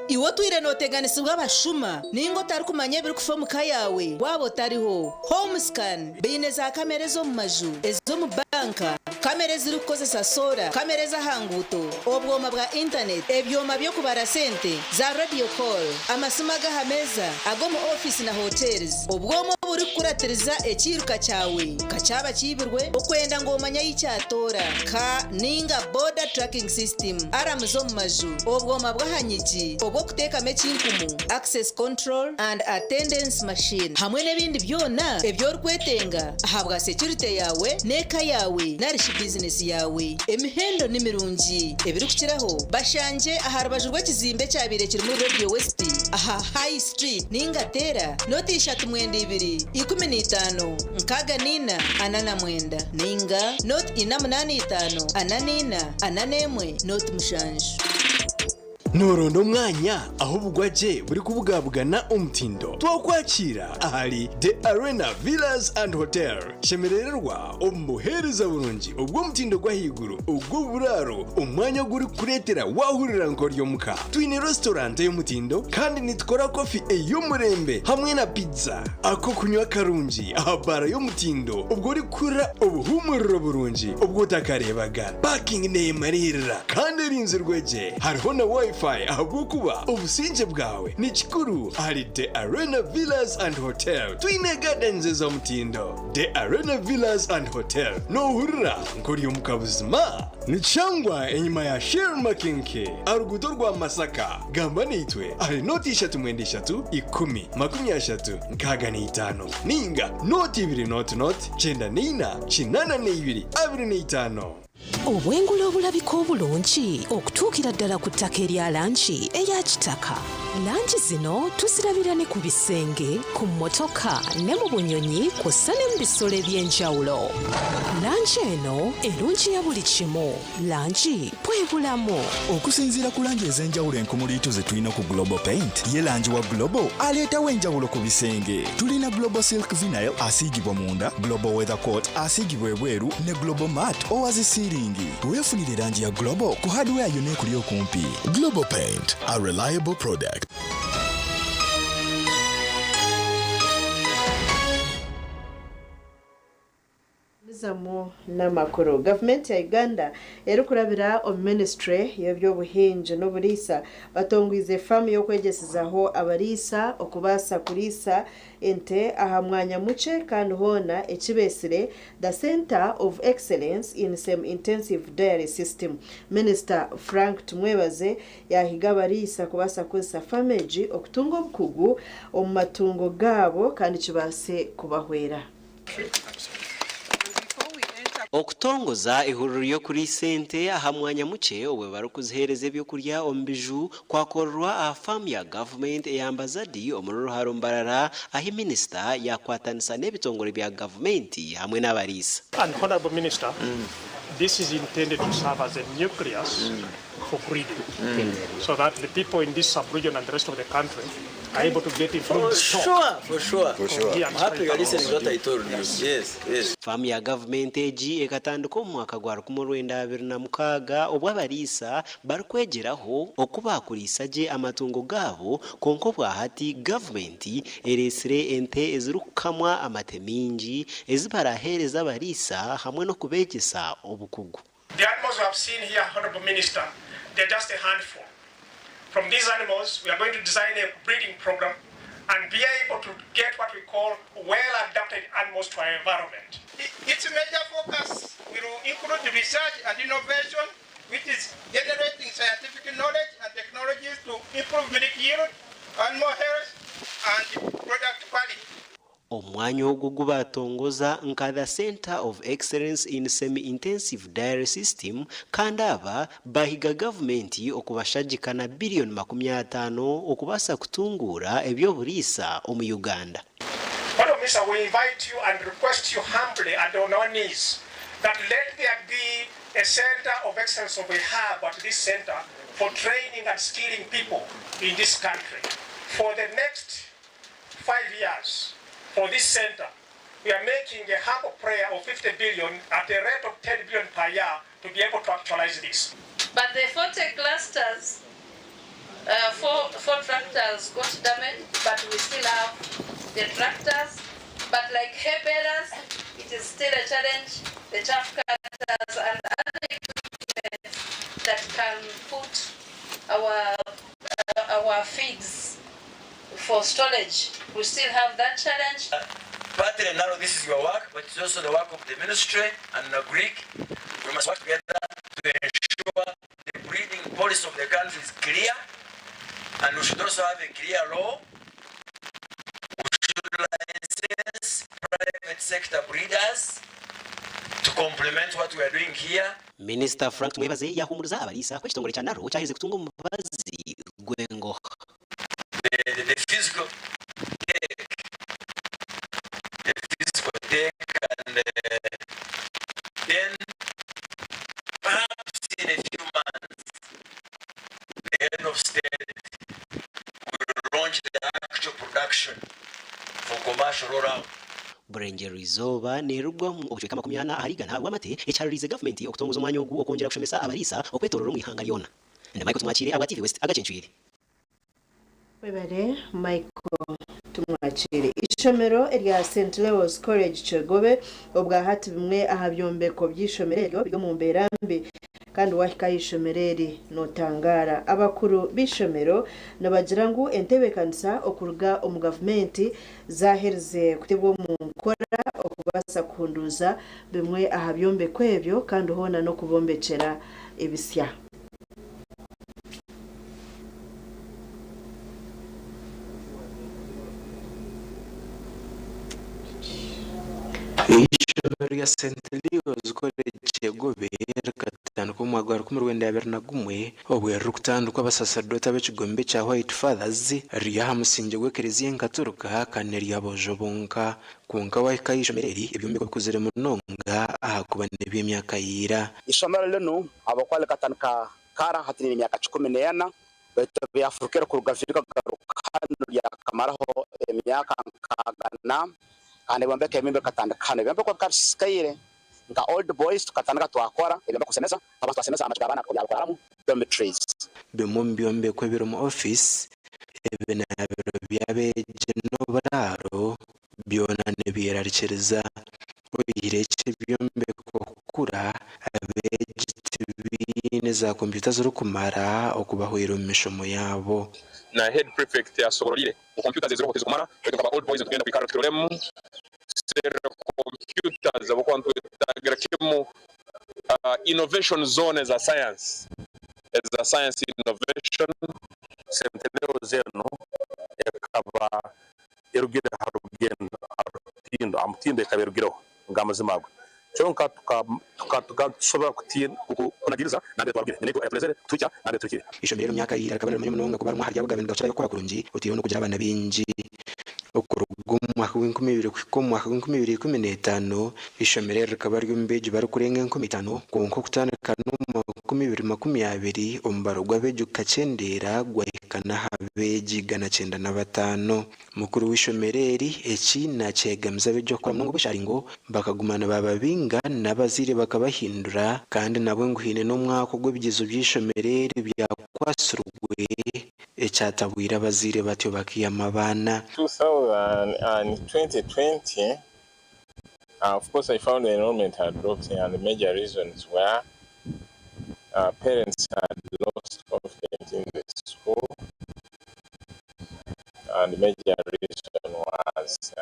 Speaker 19: Iwe otwire nooteganisibwa abashuma nainga otarikumanya ebirikufa omu ka yaawe waaba otariho? Homescan baine zaakamera ez'omu maju, ez'omu banka, kamera ezirikukozesa soora, kamera ez'aha nguuto, obwoma bwa intaneti, ebyoma by'okubara sente, za radio call, amasimu ag'aha meeza, ag'omu ofiisi na hotels, obwoma oburikukuratiriza ekiiruka kyawe ka kyaba kiibirwe, okwenda ngu omanye ahi kyatoora, ka nainga border tracking system, aramu z'omu maju, obwoma bw'aha nyigi obw'okuteekamu ekinkumu, access control and attendance machine, hamwe n'ebindi byona ebi orikwetenga ahabwa securite yaawe n'eka yaawe nari shi bizinesi yaawe. Emihendo ni mirungi. Ebirikukiraho, bashangye aha rubaju rw'ekizimbe ekyabaire kirimu Radio West aha High Street nainga teera nooti ishatu mwenda ibiri, 15, 64, 49 nainga nooti ina munaana itaano, 44, 41, nooti mushanju.
Speaker 32: Nooronda omwanya ahu obugwagye burikubugabugana omutindo? Twakwakiira ahari The Arena Villas and Hotel. Shemerererwa omu buheereza burungi obw'omutindo gw'ahaiguru ogw'oburaaro, omwanya ogurikukureetera waahurira nk'ori omuka. Twine restaurant ey'omutindo kandi nitukora kofi ey'omurembe hamwe na pizza. Ak'okunywa karungi aha baara y'omutindo obwo orikuhurira obuhuumuriro burungi obu otakareebaga. Parking neemariirira kandi erinzirwe gye. Hariho na Wi-Fi ahabw'okuba obusingye bwawe ni kikuru ahari The Arena Villas and Hotel. Twine gardens ez'omutindo. The Arena Villas and Hotel noohurira nk'ori omuka buzima? Nikishangwa enyima ya Shell Makinke aha ruguuto rwa Masaka. Gamba naitwe ahari nooti ishatu mwenda ishatu ikumi makumi ashatu nkaaga na itaano nainga nooti ibiri nooti nooti kyenda na ina 82 25.
Speaker 22: Obwengula obulabika obulungi okutuukira ddala ku ttaka erya langi eya kitaka. Langi zino tuzirabira ne ku bisenge, ku mmotoka ne mu bunyonyi kw'ossa ne mu bisolo eby'enjawulo. Langi eno erungiya buli kimu. Langi bwe bulamu.
Speaker 23: Okusinziira ku langi ez'enjawulo enkumuliitu ze tulina ku Global Paint, ye langi wa Global aleetawo enjawulo ku bisenge. Tulina Global Silk Vinyl asiigibwa munda, Global Weather Coat asiigibwa ebweru ne Global Matte owa zi siiringi. Weefunire langi ya Global ku hardware yonna ekuli okumpi.
Speaker 24: Global Paint, a reliable product.
Speaker 1: Gumizamu n'amakuru. Gavumenti ya Uganda erikurabira omu minisitule y'eby'obuhingi n'oburiisa batongwize faamu y'okwegyesezaho abariisa okubaasa kuriisa ente aha mwanya mukye kandi hoona eki beetsire The Centre of Excellence in Semi-Intensive Dairy System. Minisita Frank Tumwebaze yaahiga abariisa kubaasa kukozesa faamu egi okutunga obukugu omu matungo gaabo kandi kibaase kubahwera.
Speaker 25: Okutongoza eihuriro ry'okuriisa ente aha mwanya mukye obwe barikuziheereza ebyokurya omu biju kwakorerwa aha faamu ya gavumenti eya Mbazadi omuri Ruharo Mbarara ahi minisita yaakwatanisa n'ebitongore bya gavumenti hamwe n'abariisa.
Speaker 26: And Honourable Minister,
Speaker 3: This is intended to serve as a nucleus for breeding, so that the people in this sub-region and the rest of the country are able to get improved
Speaker 7: For
Speaker 3: stock.
Speaker 7: sure, for sure.
Speaker 3: For sure.
Speaker 7: I'm happy you're listening to what I told you. Yes, yes.
Speaker 25: Faamu ya gavumenti egi ekatandika omu mwaka gwa 1926 obu abariisa barikwegyeraho oku baakuriisa gye amatungo gaabo kwonka obwa hati gavumenti ereetsire ente ezirikukamwa amate maingi ezi baraaheereza abariisa hamwe n'okubeegyesa obukugu.
Speaker 3: The animals we have seen here, Honorable Minister, they're just a handful. From these animals, we are going to design a breeding program and be able to get what we call well-adapted animals to our environment.
Speaker 11: Its major focus will include research and innovation, which is generating scientific knowledge and technologies to improve milk yield, animal health, and product quality.
Speaker 25: Omwanya ogu ogu baatongoza nka The Centre of Excellence in Semi-Intensive Dairy System kandi aba bahiga gavumenti okubashagika na biriyoni 50 okubaasa kutunguura eby'oburiisa omu Uganda.
Speaker 3: Honourable Minister, we invite you and request you humbly and on our knees that let there be a centre of excellence of a hub at this centre for training and skilling people in this country. For the next 5 years, for this center, we are making a humble prayer of 50 billion at a rate of 10 billion per year to be able to actualize this.
Speaker 12: But the 40 clusters, four tractors got damaged, but we still have the tractors. But like hay balers, it is still a challenge, the chaff cutters and other equipment that can put our feeds for storage. We still have that challenge.
Speaker 7: Partly now this is your work, but it's also the work of the ministry and the Greek. We must work together to ensure the breeding policy of the country is clear, and we should also have a clear law. We should license private sector breeders to complement what we are doing here.
Speaker 25: Minisita Frank Tumwebaze yahumuriza abariisa ku ekitongore kya NARO kyaherize kutunga omubazi gw'engoha.
Speaker 7: The physical take, the physical take, and then perhaps in a few months, the head of state will launch the actual production for commercial rollout.
Speaker 25: Burengyerwa izooba neerugwamu obucweka 40 ahari 100 bw'amate ekyaruriize gavumenti okutongoza omwanya ogu okwongyera kushomesa abariisa okwetorora omu ihanga ryona. Ndi Michael Tumwakire ahabwa TV West agacencwire.
Speaker 1: Webare Michael Tumwakire. Ishomero erya St Leo's College Kyegobe obwa hati bimwe aha byombeko by'ishomero eryo biri omu mbeera mbi kandi wahika aha ishomero eri notangara. Abakuru b'ishomero nibagira ngu entebeekanisa okuruga omu gavumenti zaherize kutebwa omu nkora okubaasa kuhunduuza bimwe aha byombeko ebyo kandi hoona n'okubombekyera ebisya.
Speaker 10: Eishomero rya St Leo's College Kyegobe rikatandikwa omu mwaka gwa 1921 obwe ririkutandikwa abasaserdooti ab'ekigombe kya White Fathers riri aha musingye gw'ekereziya enkatolika kandi n'ery'aboojo bonka. Kwonka wahika aha ishomero eri ebyombeko bikuzire munonga ahakuba n'eby'emyaka ya ira.
Speaker 13: Ishomero rinu ahabw'okuba rikatandika kara hati riine emyaka 14 baitu byafurukire kuruga kugaruka hanu ryakamaraho emyaka 64 kandi ebyombeko ebimwe bikatandika hanu. Ebyombeko bikaba bisisikaire nka old boys tukatandika twakora ebyombeko kusemeza, abantu twasemeza amaju g'abaana byabakoraramu dormitories.
Speaker 10: Bimwe omu byombeko ebirimu ofiisi, ebinaabiro by'abeegi n'oburaaro byona nibyerarikiriza. Oihireho eki ebyombeko kukura, abeegi tibaine za kompyuta zirikumara okubahwera omu mishomo yaabo.
Speaker 14: Na head prefect asobororire ngu computers eziroho tizikumara baitu nkaba old boys nitugenda kwikara tukiroremu computers ahabw'okuba nitwetagira kimu innovation zone eza science eza science innovation.
Speaker 26: St Leo's eno ekaba erugire aha rugendo aha rutindo aha mutindo ekaba erugireho ng'amazima ago kyonka tukasobora kunagiriza nambere twarugire nyina itwe ayatulezere kutuhikya nambere tuhikire.
Speaker 10: Eishomero eri omu myaka ya ira rikaba nirimanywa munonga kuba rimwe ahari ry'abagabe nigakirayo kukora kurungi oteireho n'okugira abaana baingi. Okuruga omu mwaka mwaka gw'enkumi ibiri kuhika omu mwaka gw'enkumi ibiri ikumi n'etaano, ishomero eri rikaba riri omu beegi barikurenga 5000, kwonka okutandika n'omu mwaka 2020 omubaro gw'abeegi gukakyendeera gwahika n'aha beegi 905. Mukuru w'eishomero eri eki nakyegamiza abeegi okukora munonga obwesharingo bakaguma nibababinga n'abazaire bakabahindura, kandi nabwe ngu haine n'omwaka ogu ebigyezo by'eishomero eri byakwatsirwe ekyatabwire abazaire batyo bakiyama abaana.
Speaker 4: 2020, of course, I found the enrollment had dropped, and the major reasons were parents had lost confidence in the school, and the major reason was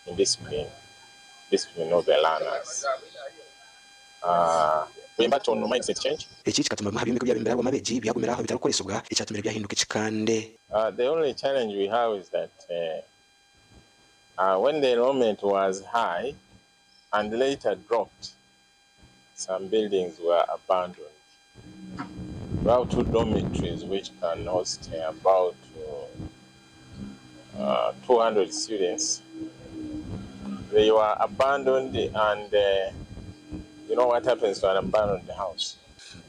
Speaker 4: indiscipline, discipline of the learners. We embarked on mindset change.
Speaker 10: Eki kikatuma bimwe aha byombeko ebyabire nibirarwamu abeegi byagumira aho bitarikukoresibwa, ekyatumire byahinduka ekikande.
Speaker 4: The only challenge we have is that when the enrollment was high and later dropped, some buildings were abandoned. We have two dormitories which can host about 200 students. They were abandoned, and you know what happens to an abandoned house.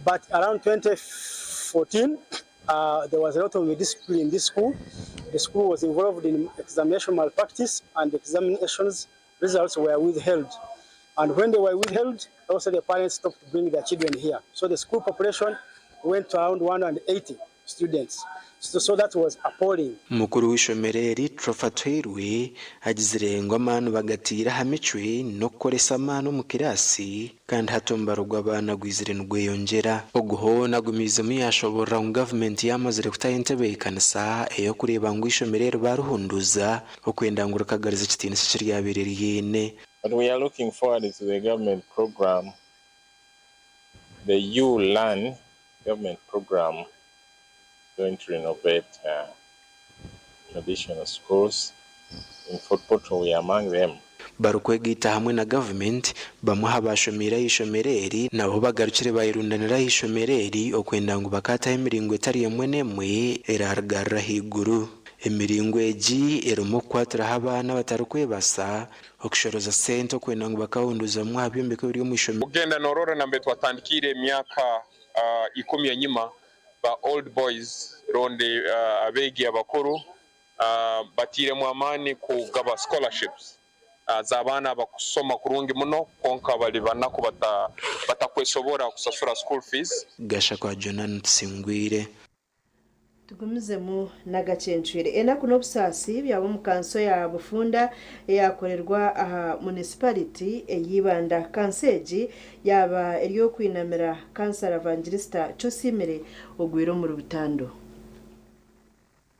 Speaker 5: But around 2014, there was a lot of indiscipline in this school. The school was involved in examination malpractice, and examinations results were withheld. And when they were withheld, also the parents stopped bringing their children here. So the school population went to around 180 students. So that was appalling.
Speaker 10: Mukuru w'ishomero eri, Trofa Twirwe, agizire ngu amaani bagatiire aha micwe n'okukoresa amaani omu kiraasi, kandi hati omubaro gw'abaana gwizire nigweyongyera. Ogu hoona agumiizemu yashoborora ngu gavumenti yamazire kutaho entebeekanisa ey'okureeba ngu ishomero eri barihunduuza okwenda ngu rikagariza ekitiinisa ekiryabaire ryine.
Speaker 4: But we are looking forward to the government program, the U-Learn government program, going to renovate traditional schools. In Fort Portal, we are among them.
Speaker 10: Barikwegaita hamwe na gavumenti, bamwe aha bashomeire aha ishomero eri nabo bagarukire bayerundanira aha ishomero eri okwenda ngu bakataho emiringo etari emwe n'emwe erarigarura ahaiguru. Emiringo egi erimu okukwatiraho abaana abatarikwebasa, okushoroza sente okwenda ngu bakahunduzamu aha byombeko ebiri omu ishomero.
Speaker 14: Kugenda norora nambe twatandikire emyaka 10 enyima, ba old boys ronde abeegi abakuru batiiremu amaani kugaba scholarships z'abaana abakusoma kurungi muno konka bali banaku batakwesobora kusasura school fees.
Speaker 10: Gashakwa Jonan Tusingwire.
Speaker 1: Tugumizemu n'agacencwire. Enaku n'obusaasi byaba omu kanso ya Bufunda eyakorerwa aha municipality ey'Ibanda. Kanso egi yaba eri okwinamira kansara Evangelista Chosimire ogwire omuri Butando.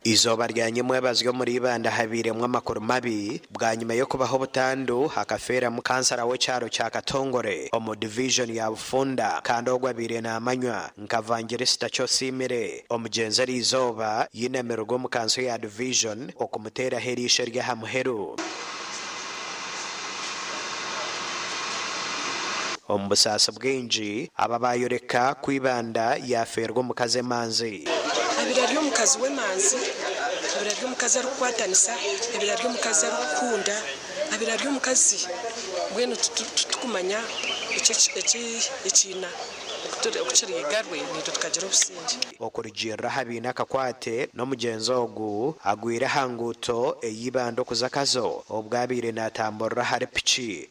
Speaker 6: Izooba rya nyimwebazyo omuri Ibanda habairemu amakuru mabi bwanyima y'okubaho obutandu hakafeeramu kansara w'ekyaro kya Katongore omu divijoni ya Bufunda kandi ogwo abaire naamanywa nka Vangelista Kyosiimire. Omugyenzi eriizooba yinamirwe omu kanso ya divijoni okumuteeraho eriisho ery'aha muheru. Omu busaasi bwingi, aba baayoreka ku Ibanda yaafeerwa omukazi emanzi.
Speaker 8: Abaire ari omukazi w'emanzi, abaire ari omukazi arikukwatanisa, abaire ari omukazi arikukunda, abaire ari omukazi mbwenu titukumanya eki ekiina oku kirigarwe naitwe tukagira obusingye.
Speaker 6: Okurugiirira aha baine akakwate n'omugyenzi ogu, agwire aha nguuto ey'Ibanda okuza Kazo obwo abaire natamburira ahari piki.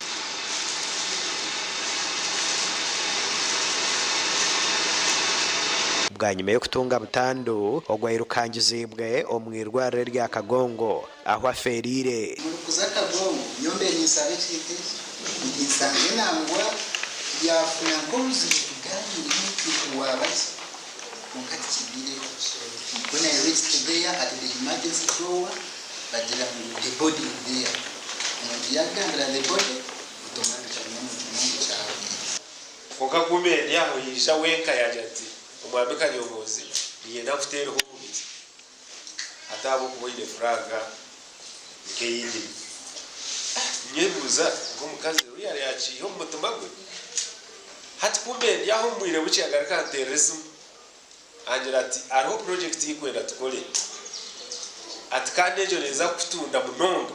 Speaker 6: Bwanyima y'okutunga butandu, ogu airukangiziibwe omu irwariro erya Kagongo ahu afeeriire.
Speaker 9: Murikuza Kagongo, nyowe mbe ninsaba ekintu eki, nti nsange nangwa yaafuna nk'obuzibu tugaaniire nti waaba ki, kwonka tikibiireho. When I reached there at the emergency floor, bagira ngu the body is there. Omuntu yaakugambira the body, automatically n'omutima ngu kyahweire.
Speaker 16: Kwonka kumbe ndi aho yaija wenka yaagira ati, Omwami Kanyomoozi, niinyenda nkuteereho omubiri hati ahabw'okuba oine furaaga nk'ei nyine. Nyebuuza nk'omukazi oriya yaakiiha omu mutima gwe? Hati kumbe ndi aho omu bwire bukye agaruka anteerera esimu angira ati, Hariho purojekiti ei kwenda tukore. Ati kandi egyo neeza kukutunda munonga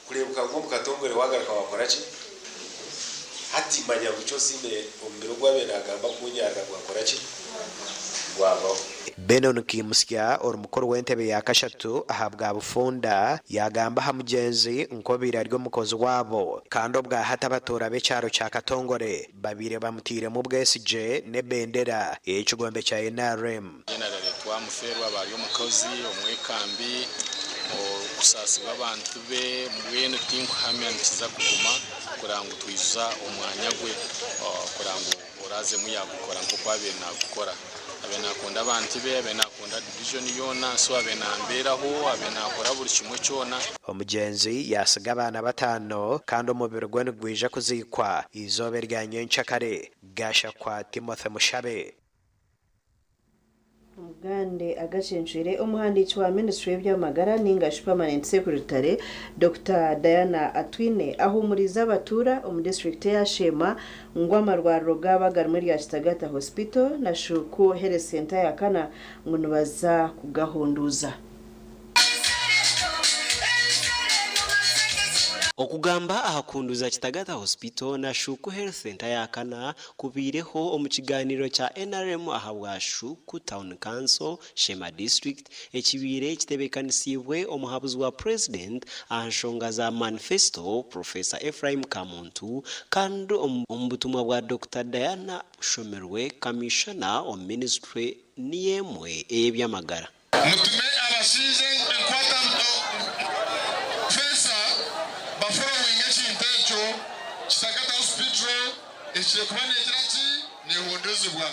Speaker 16: kureebeka ngu omu katongore waagaruka waakora ki? Hati manya ngu Kyosiimire omubiri ogu abaire naagamba kuunyarira gwakora ki? Gwabaho.
Speaker 6: Benon Kimusya ori mukuru w'entebe ya kashatu aha bwa Bufunda yaagamba aha mugyenzi nk'obaire ari omukozi waabo kandi obwa hati abatuura b'ekyaro kya Katongore babaire bamutairemu obwesigye n'ebendera ey'ekigombe kya NRM.
Speaker 2: Generally twamufeerwa aba ari omukozi omwekambi, orikusaasibwa abantu be, mbwenu tinkuhamya nikiza kuguma kureba ngu twijuza omwanya gwe kureba ngu oraazemu yaagukora nk'oku abaire naagukora. Abaire naakunda abantu be, abaire naakunda division yoona, so abaire naambeeraho, abaire naakora buri kimwe kyona.
Speaker 6: Omugyenzi yaatsiga abaana bataano kandi omubiri gwe nigwija kuziikwa eizooba erya nyenkyakare. Gashakwa Timothy Mushabe.
Speaker 1: Omugande agacencwire omuhandiiki wa minisiture y'eby'amagara ninga shi Permanent Secretary, Dokita Diana Atwine ahuumuriize abatuura omu disiturikiti eya Sheema ngu amarwariro gaabo agarimu erya Kitagata Hospital na Shuuku Health Centre ya kana ngu nibaza kugahunduuza.
Speaker 25: Okugamba aha kuhunduuza Kitagata Hospital na Shuuku Health Centre ya kana kubaireho omu kigaaniiro kya nrm ahabwa Shuuku Town Council, Sheema District ekibaire kitebeekanisiibwe omuhabuzi wa Purezidenti aha nshonga za manifesito, Professor Ephraim Kamuntu kandi omu butumwa bwa Dokita Diana Bushomerwe, Kamiishona omu minisiture niyo emwe ey'eby'amagara.
Speaker 15: Mutume abashaija enkwata feesa baforowinge ekintu ekyo Kitagata Hospital ehikire kuba negira ki nehondezibwa.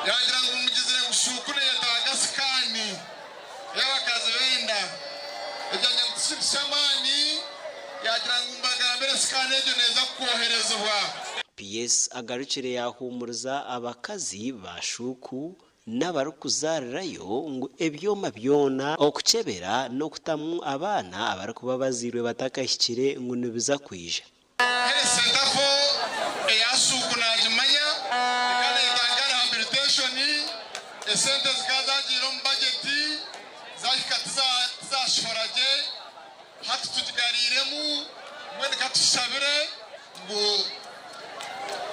Speaker 15: Yangira ngu mugizire ngu shuuku neyetaaga sikaani ey'abakazi b'enda. Ekyo yangira ngu tikintu ky'amaani yagira ngu mbagambire sikaani egyo neeza kwoherezibwa.
Speaker 25: PS agarukire yahuumuriza abakazi ba shuuku n'abarikuzaarirayo ngu ebyoma byona okukyebera n'okutamu abaana abarikuba bazairwe batakahikire ngu nibiza kwija.
Speaker 15: Health Centre fo eya Shuuku nagimanya ekaba neyetaaga rehabilitation, esente zikaba zagiire omu budget zahika tizashohora gye, hati tugigariiremu mbwenu katushabire ngu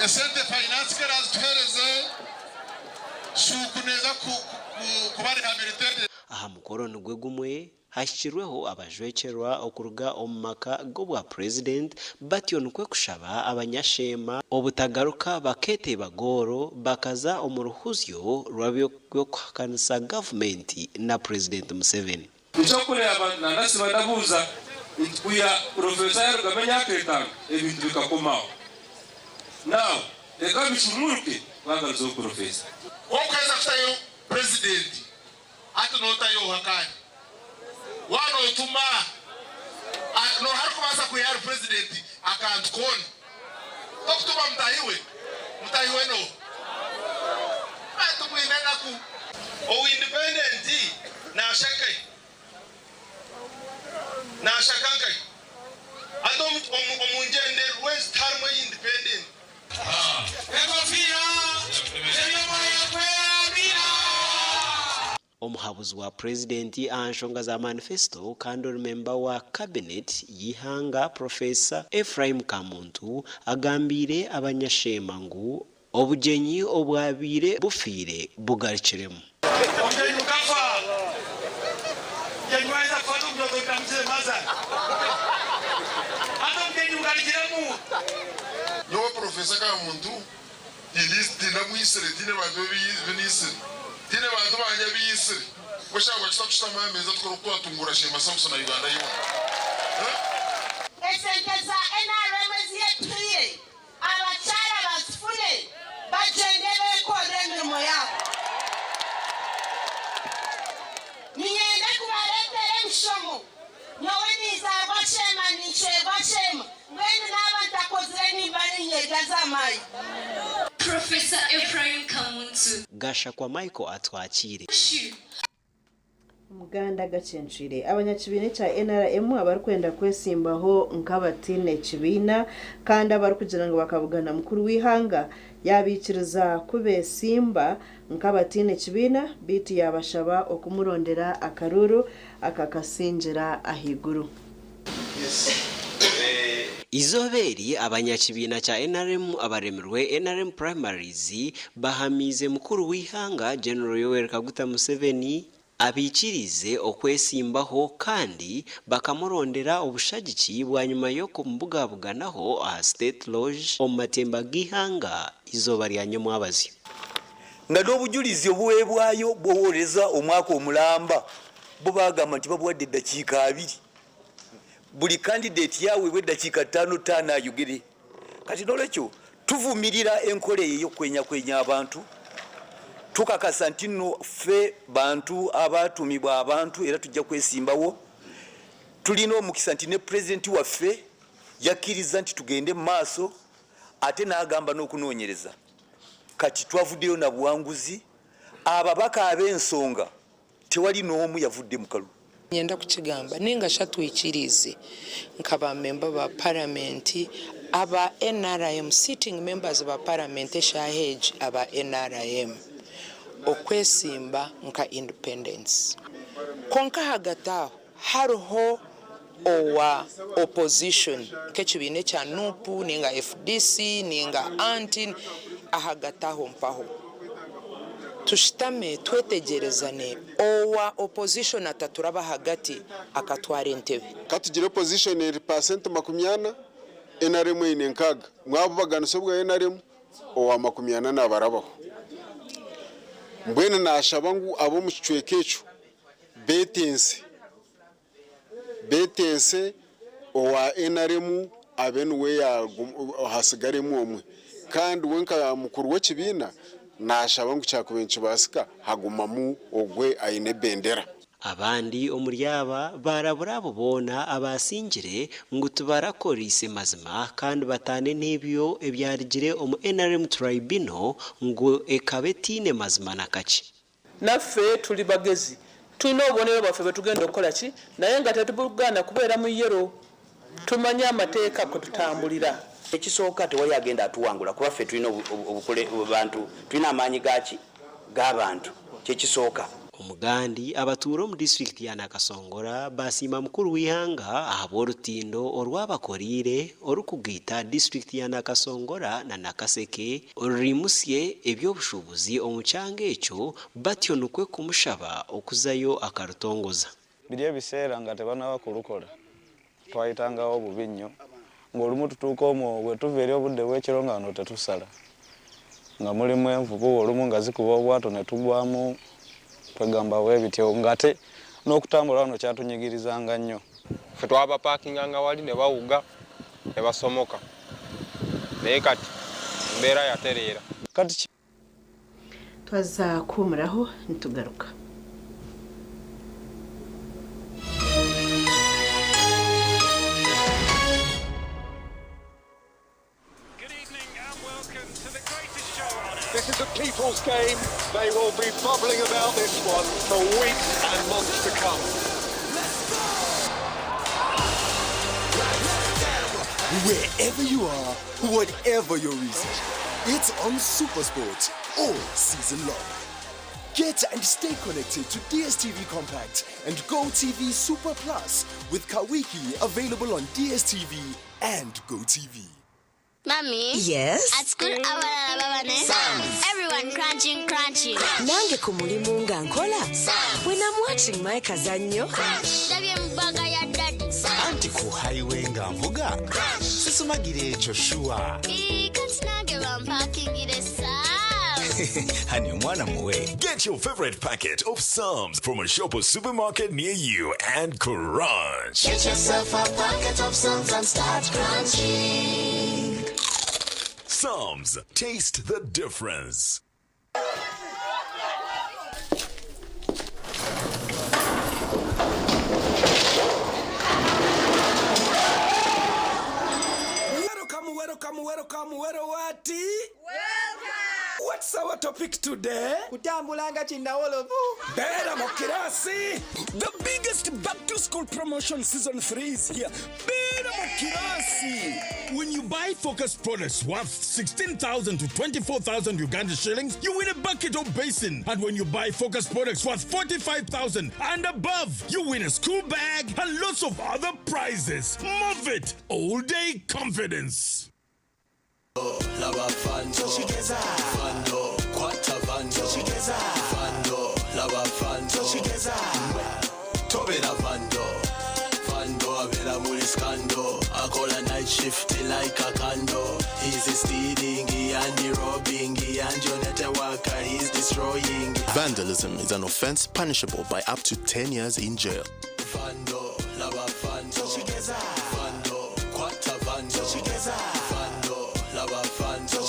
Speaker 15: esente finance ku erazituhereze Shuuku neza kuba rehabilitated.
Speaker 25: Aha mukoro nigwo gumwe, hahikirweho abajwekyerwa okuruga omu maka g'obwa Purezidenti batyo nikwo kushaba abanyasheema obutagaruka baketeeba gooro bakaza omu ruhuzyo rw'aby'okuhakanisa gavumenti na Purezidenti Museveni.
Speaker 17: Eky'okureeba nanasiba ndabuuza nti kwiha Purofesa yarugamu emyaka etaano ebintu bikakomaho. Now reka bishumuruke twagaruzaho Purofesa.
Speaker 15: Kwonka oheza kutayo purezidenti hati notayo oha kandi? Waaba notuma noha arikubaasa kwiha ahari purezidenti akantu koona? Tokutuma mutahi we? Mutahi we noha? Hati mwine enaku. Owa independent nashaka nkahi? Nashaka nkahi? Hati omu ngyendererwa ezi tiharimu eya independent.
Speaker 25: Omuhabuzi wa Purezidenti aha nshonga za manifesito kandi ori memba wa Kabineti y'eihanga, Professor Ephraim Kamuntu agambiire abanyasheema ngu obugyenyi obwabaire bufiire bugarukiremu.
Speaker 17: Omugyenyi gukafa. Omugyenyi waaheza kufa n'okugira ngu otamukyemaza. Hati omugyenyi gugarukiremu.
Speaker 15: Nyowe Professor Kamuntu Tindamwitsire, tihaine bantu be naitsire, tihaine bantu bangye abu yaitsire. Mbwenu shi ahabwaki tutakushutama aha meeza tukore oku twatunguura Sheema South na Uganda yoona?
Speaker 18: Esente za nrm ezi yatuhaire abakyara bazifune bagyende bekorere emirimo yaabo. Niinyenda kubareetera emishomo. Nyowe ninzaarwa Sheema ninshwerwa Sheema. Mbwenu naaba ntakozire nimba niinyerya z'amaani.
Speaker 19: Professor Ephraim Kamuntu.
Speaker 25: Gashakwa Michael Atwakiire.
Speaker 1: Omuganda agacencwire abanyakibiina ekya NRM abarikwenda kwesimbaho nk'abataine kibiina kandi abarikugira ngu bakabugana mukuru w'eihanga Yaabaikiriza kubeesimba nk'abataine kibiina beitu yaabashaba okumurondera akaruuru akakasingira ahaiguru.
Speaker 25: Eizooba eri, abanyakibiina kya nrm abaremirwe nrm Primaries bahamiize mukuru w'eihanga General Yoweri Kaguta Museveni abaikiriize okwesimbaho kandi bakamurondera obushagiki bwanyima y'okumubugabuganaho aha State Lodge omu matemba g'eihanga eizooba rya nyomwabazyo.
Speaker 11: Nga n'obujulizi obuweebwayo bwoworeza omwaka omulamba bo bagamba nti babuwadde eddakiika abiri buli candidate yaweebwa eddakiika ttaano ttaano ayogere. Kati n'olwekyo tuvumirira enkola eyo ey'okukwenyakwenya abantu, tukakasa nti nno ffe bantu abaatumibwa abantu era tujja kwesimbawo. Tulina omukisa nti ne Pulezidenti waffe yakkirizza nti tugende mu maaso ate n'agamba n'okunoonyereza. Kati twavuddeyo na buwanguzi, ababaka ab'ensonga Tewali n'omu yavudde mu kalulu.
Speaker 20: Niinyenda kukigamba nainga shi atwikiriize nka ba memba ba paramenti aba nrm, sitting members ba paramenti eshaaha egi aba nrm okwesimba nka independents. Kwonka ahagati aho hariho owa opposition nk'ekibiina ekya nup nainga fdc nainga anti ahagati aho mpaho. Tushutame twetegyerezane owa opposition ataturaba ahagati akatwara entebe.
Speaker 21: Ka tugire opposition eri paasenti 40, nrm eine 60. Mwabubaganisa obwa nrm, owa 40 naabarabaho. Mbwenu naashaba ngu ab'omu kicweka ekyo beetense. Betense owa nrm abe niwe hasigaremu omwe kandi we nka mukuru w'ekibiina nashaba ngu kyakubaire nikibaasika hagumamu ogwe aine ebendera.
Speaker 25: Abandi omuri aba baarabura abo boona abaasingire ngu tibarakoreise mazima kandi bataane n'ebyo ebyarugire omu nrm Tribunal ngu ekaba etaine mazima na kakye.
Speaker 22: Naffe tuli bagezi, tulina obubonero bwaffe bwetugenda okukola ki naye nga tetubugaana kubeera mu yellow. Tumanyi amateeka kwetutambulira.
Speaker 23: Ekisooka tewali agenda atuwangula kuba ffe tulina bantu, tulina amaanyi gaaki? G'abantu, kyekisooka.
Speaker 25: Omugandi abatuura omu disiturikiti ya Nakasongola baasiima mukuru w'eihanga ahabw'orutindo orwabakoreire orikugaita disiturikiti ya Nakasongola na Nakaseke oruriimutsye eby'obushuubuzi omu kyanga ekyo batyo nikwo kumushaba okuzayo akarutongoza.
Speaker 24: Biri ebiseera nga tebanaba kulukola twayitangawo bubi nnyo ng'olumu tutuuka omwo bwetuva eri obudde bw'ekiro nga wano tetusala nga mulimu envubu olumu nga zikuba obwato ne tugwamu kwegamba bwebityo ng'ate n'okutambula wano kyatunyigirizanga nnyo.
Speaker 14: Ffe twabapakinganga wali ne bawuga ne basomoka naye kati embeera yatereera.
Speaker 24: Kati
Speaker 1: Twaza kuhuumuraho nitugaruka.
Speaker 27: This is a people's game. They will be bubbling about this one for weeks and months to come.
Speaker 28: Wherever you are, whatever your reason, it's on Supersport all season long. Get and stay connected to DSTV Compact and GoTV Super Plus with Kawiki available on DSTV and GoTV.
Speaker 29: Mommy?
Speaker 30: Yes?
Speaker 29: At school, abalala baba ne Everyone crunching, crunching.
Speaker 30: Nange ku mulimu nga nkola. When I'm watching my kazannyo.
Speaker 29: Ndabye mu bbaga ya daddy.
Speaker 31: Anti ku highway nga nvuga. Sisumagira ekyo shuwa.
Speaker 29: Ii, kati nange bampakingire
Speaker 31: Honey, omwana muwe.
Speaker 32: Get your favorite packet of Psalms from a shop or supermarket near you and crunch.
Speaker 33: Get yourself a packet of Psalms and start crunching.
Speaker 32: Psalms, taste the difference.
Speaker 34: Welcome, welcome, welcome, welcome, wati. What's our topic?
Speaker 2: topic today?
Speaker 3: Kutambula nga kinnawolovu.
Speaker 2: Beera mu kirasi. The biggest back to school promotion season 3 is here. Beera mu kirasi.
Speaker 4: When you buy Focus products worth 16,000 to 24,000 Uganda shillings, you win a bucket or basin. And when you buy Focus products worth 45,000 and above, you win a school bag and lots of other prizes. Move it! All day confidence.
Speaker 5: Laba fando, fando, kwata vando, fando, laba fando, tobera vando, fando abera muri scandal, akola night shift like a candle. He's stealing and robbing and your network he's destroying.
Speaker 6: Vandalism is an offense punishable by up to 10 years in jail.
Speaker 5: Fando, laba fando, fando, kwata vando, fando, laba fando,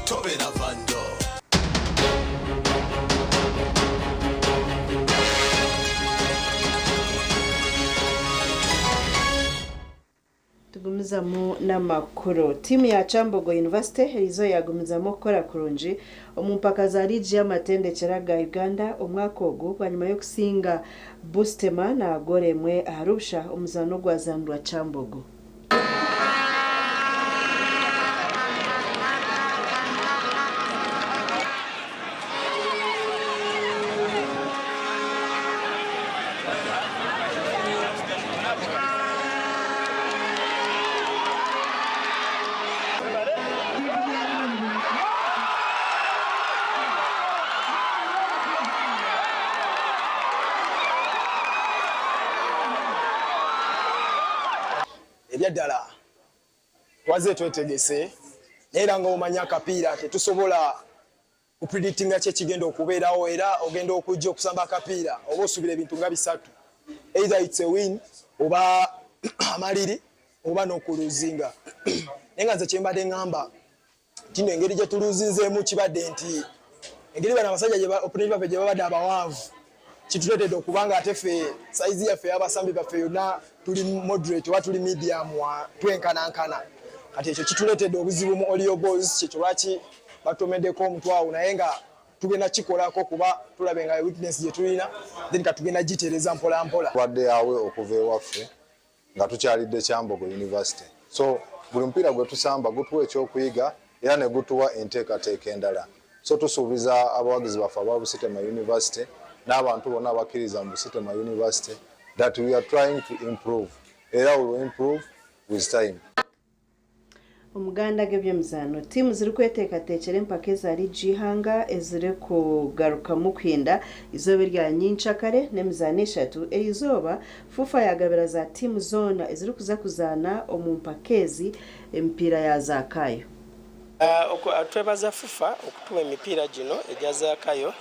Speaker 5: tobera vando.
Speaker 1: Tugumizamu n'amakuru. Tiimu ya Kyambogo University erizo yagumizamu okukora kurungi omu mpaka za liigi y'amatendekyero aga Uganda omwaka ogu bwanyima y'okusinga Busitema na goolo emwe ahari busha omuzaano ogwazanirwa Kyambogo.
Speaker 7: Ebyaddala twaze twetegese, naye era nga omanyi akapiira tetusobola kupredictinga ki ekigenda okubeerawo. Era ogenda okujja okusamba akapiira oba osuubira ebintu nga bisatu: either it's a win oba amaliri oba n'okuluzinga. Naye nga nze kyembadde ŋŋamba nti no engeri gye tuluzinzeemu kibadde nti engeri bano abasajja opponent baffe gye babadde abawanvu kituleetedde okuba nga ate ffe sayizi yaffe y'abasambi baffe yonna tuli moderate oba tuli medium, twenkanankana. Kati ekyo kituleetedde obuzibu mu aerial balls, kyekyo lwaki batomeddeko omutwawo, naye nga tugenda kikolako kuba tulabe nga weakness gye tulina, then katugenda gitereza mpola mpola.
Speaker 8: Tubadde awe okuva ewaffe nga tukyalidde Kyambogo University, so buli mupiira gwe tusamba gutuwa ekyokuyiga era ne gutuwa enteekateeka endala. So tusuubiza abawagizi baffe aba Busitema University n'abantu bonna abakkiriza mu Busitema University that we are trying to improve, era we will improve with time.
Speaker 1: Omuganda g'ebyemizaano, tiimu zirikweteekateekyera empaka eza liigi y'eihanga ezirikugarukamu kuhinda izooba erya nyincakare n'emizaano eshatu. Erizooba FUFA yagabira za tiimu zoona ezirikuza kuzaana omu mpaka ezi emipiira ya zaakaayo.
Speaker 9: Twebaza FUFA okutuwa emipiira gino egya zaakayo.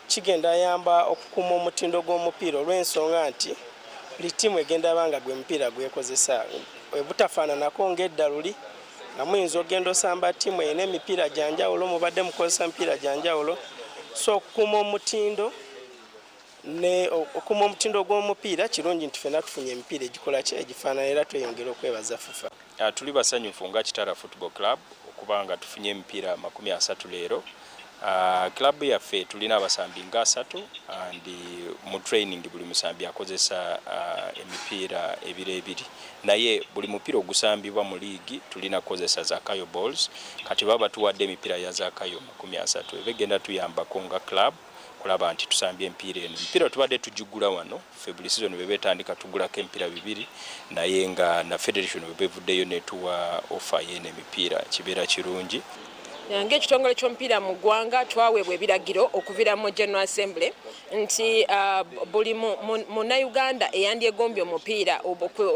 Speaker 9: Kigenda yamba okukuuma omutindo gw'omupiira olw'ensonga nti buli ttiimu egenda banga gwe mupiira gwekozesa, butafaananako ng'edda luli nga muyinza okugenda osamba ttiimu erina emipiira gya njawulo, mubadde mukozesa mipiira gya njawulo. So okukuuma omutindo ne okukuuma omutindo gw'omupiira kirungi nti ffenna tufunye emipiira egikola ki egifaanana, era tweyongera okwebaza FUFA.
Speaker 10: Tuli basanyufu nga Kitara Football Club okuba nga tufunye emipiira 30 leero. Club yaffe tulina abasambi nga 30 and mu training buli musambi akozesa emipiira ebiri ebiri, naye buli mupiira ogusambibwa mu liigi tulina kukozesa Zakayo balls. Kati baba batuwadde emipiira ya Zakayo 30 ebegenda tuyambako nga club kulaba nti tusambye emipiira eno. Emipiira tubadde tugigula wano ffe buli season bwe betandika tugulako emipiira bibiri, naye nga na federation bwe bevuddeyo netuwa offer y'eno emipiira kibeera kirungi.
Speaker 12: Ng'ekitongole ky'omupiira mu ggwanga twaweebwa ebiragiro okuviira mu General Assembly nti buli munnayuganda eyandyegombye omupiira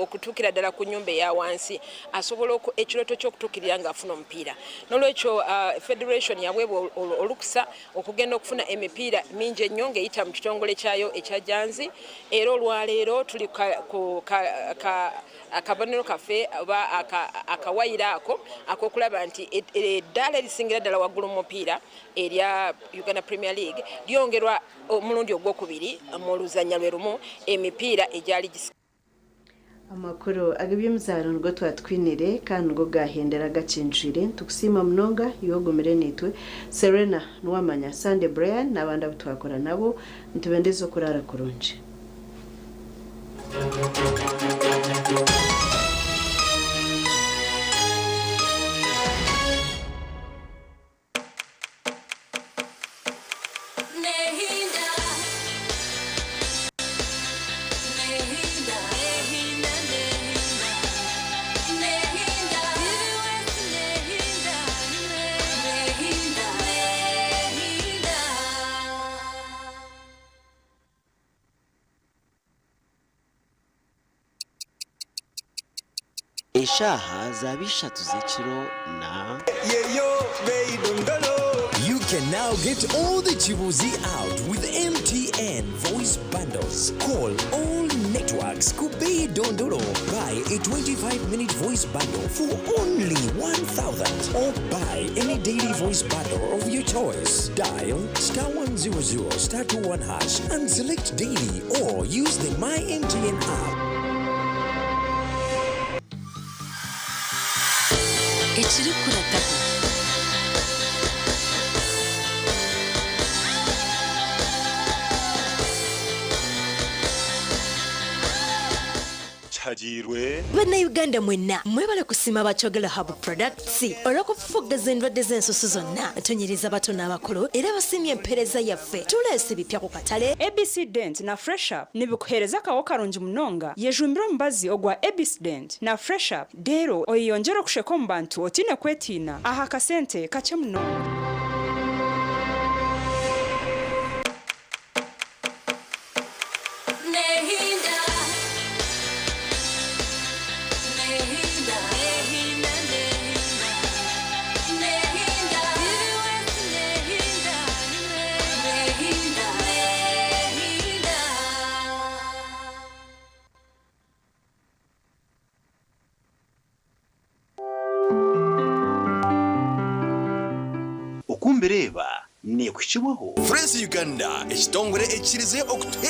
Speaker 12: okutuukira ddala ku nnyumba eya wansi asobola ekirooto ky'okutuukirira ng'afuna omupiira. N'olwekyo federation yaweebwa olukusa okugenda okufuna emipiira mingi ennyo ng'eyita mu kitongole kyayo ekya Janzi, era olwaleero tuli ku akabonero kaffe oba akawayiro ako ak'okulaba nti eddaala erisingira ddala waggulu mu mupiira erya Uganda Premier League lyongerwa omulundi ogwokubiri mu luzannya lwe lumu emipiira egyali gisi.
Speaker 1: Amakuru ag'eby'emizaano nigo twatwinire kandi nigo gahendera gakincwire. Nitukusiima munonga iwe ogumire naitwe. Serena Nuwamanya, Sunday Brian n'abandi abu twakora nabo, nitubendeza okuraara kurungi.
Speaker 11: Eshaaha zaaba ishatu z'ekiro na.
Speaker 13: You can now get all the Chibuzi out with MTN voice bundles. Call all networks Kubei Dondolo. Buy a 25 minute voice bundle for only 1000 or buy any daily voice bundle of your choice. Dial star 100 star 21 hash and select daily or use the My MTN app.
Speaker 30: Ekirikurataho.
Speaker 15: Kihagiirwe.
Speaker 30: Bannayuganda mwenna mwebale kusiima aba Kyogero Herbal Products olw'okufufuggaza endwadde z'ensusu zonna. Tunyiriza bato n'abakulu era basiimye empeereza yaffe. Tuleese ebipya ku katale.
Speaker 16: ABC Dent na Fresh Up nibikuheereza akaho karungi munonga. Yejumbire omubazi ogwa ABC Dent na Fresh Up reero oyeyongyere okusheka omu bantu otaine kwetiina aha kasente kakye munonga.
Speaker 15: Oku mbireeba neekuhikibwaho.
Speaker 17: Friends Uganda ekitongore ekikirize okutuheereza.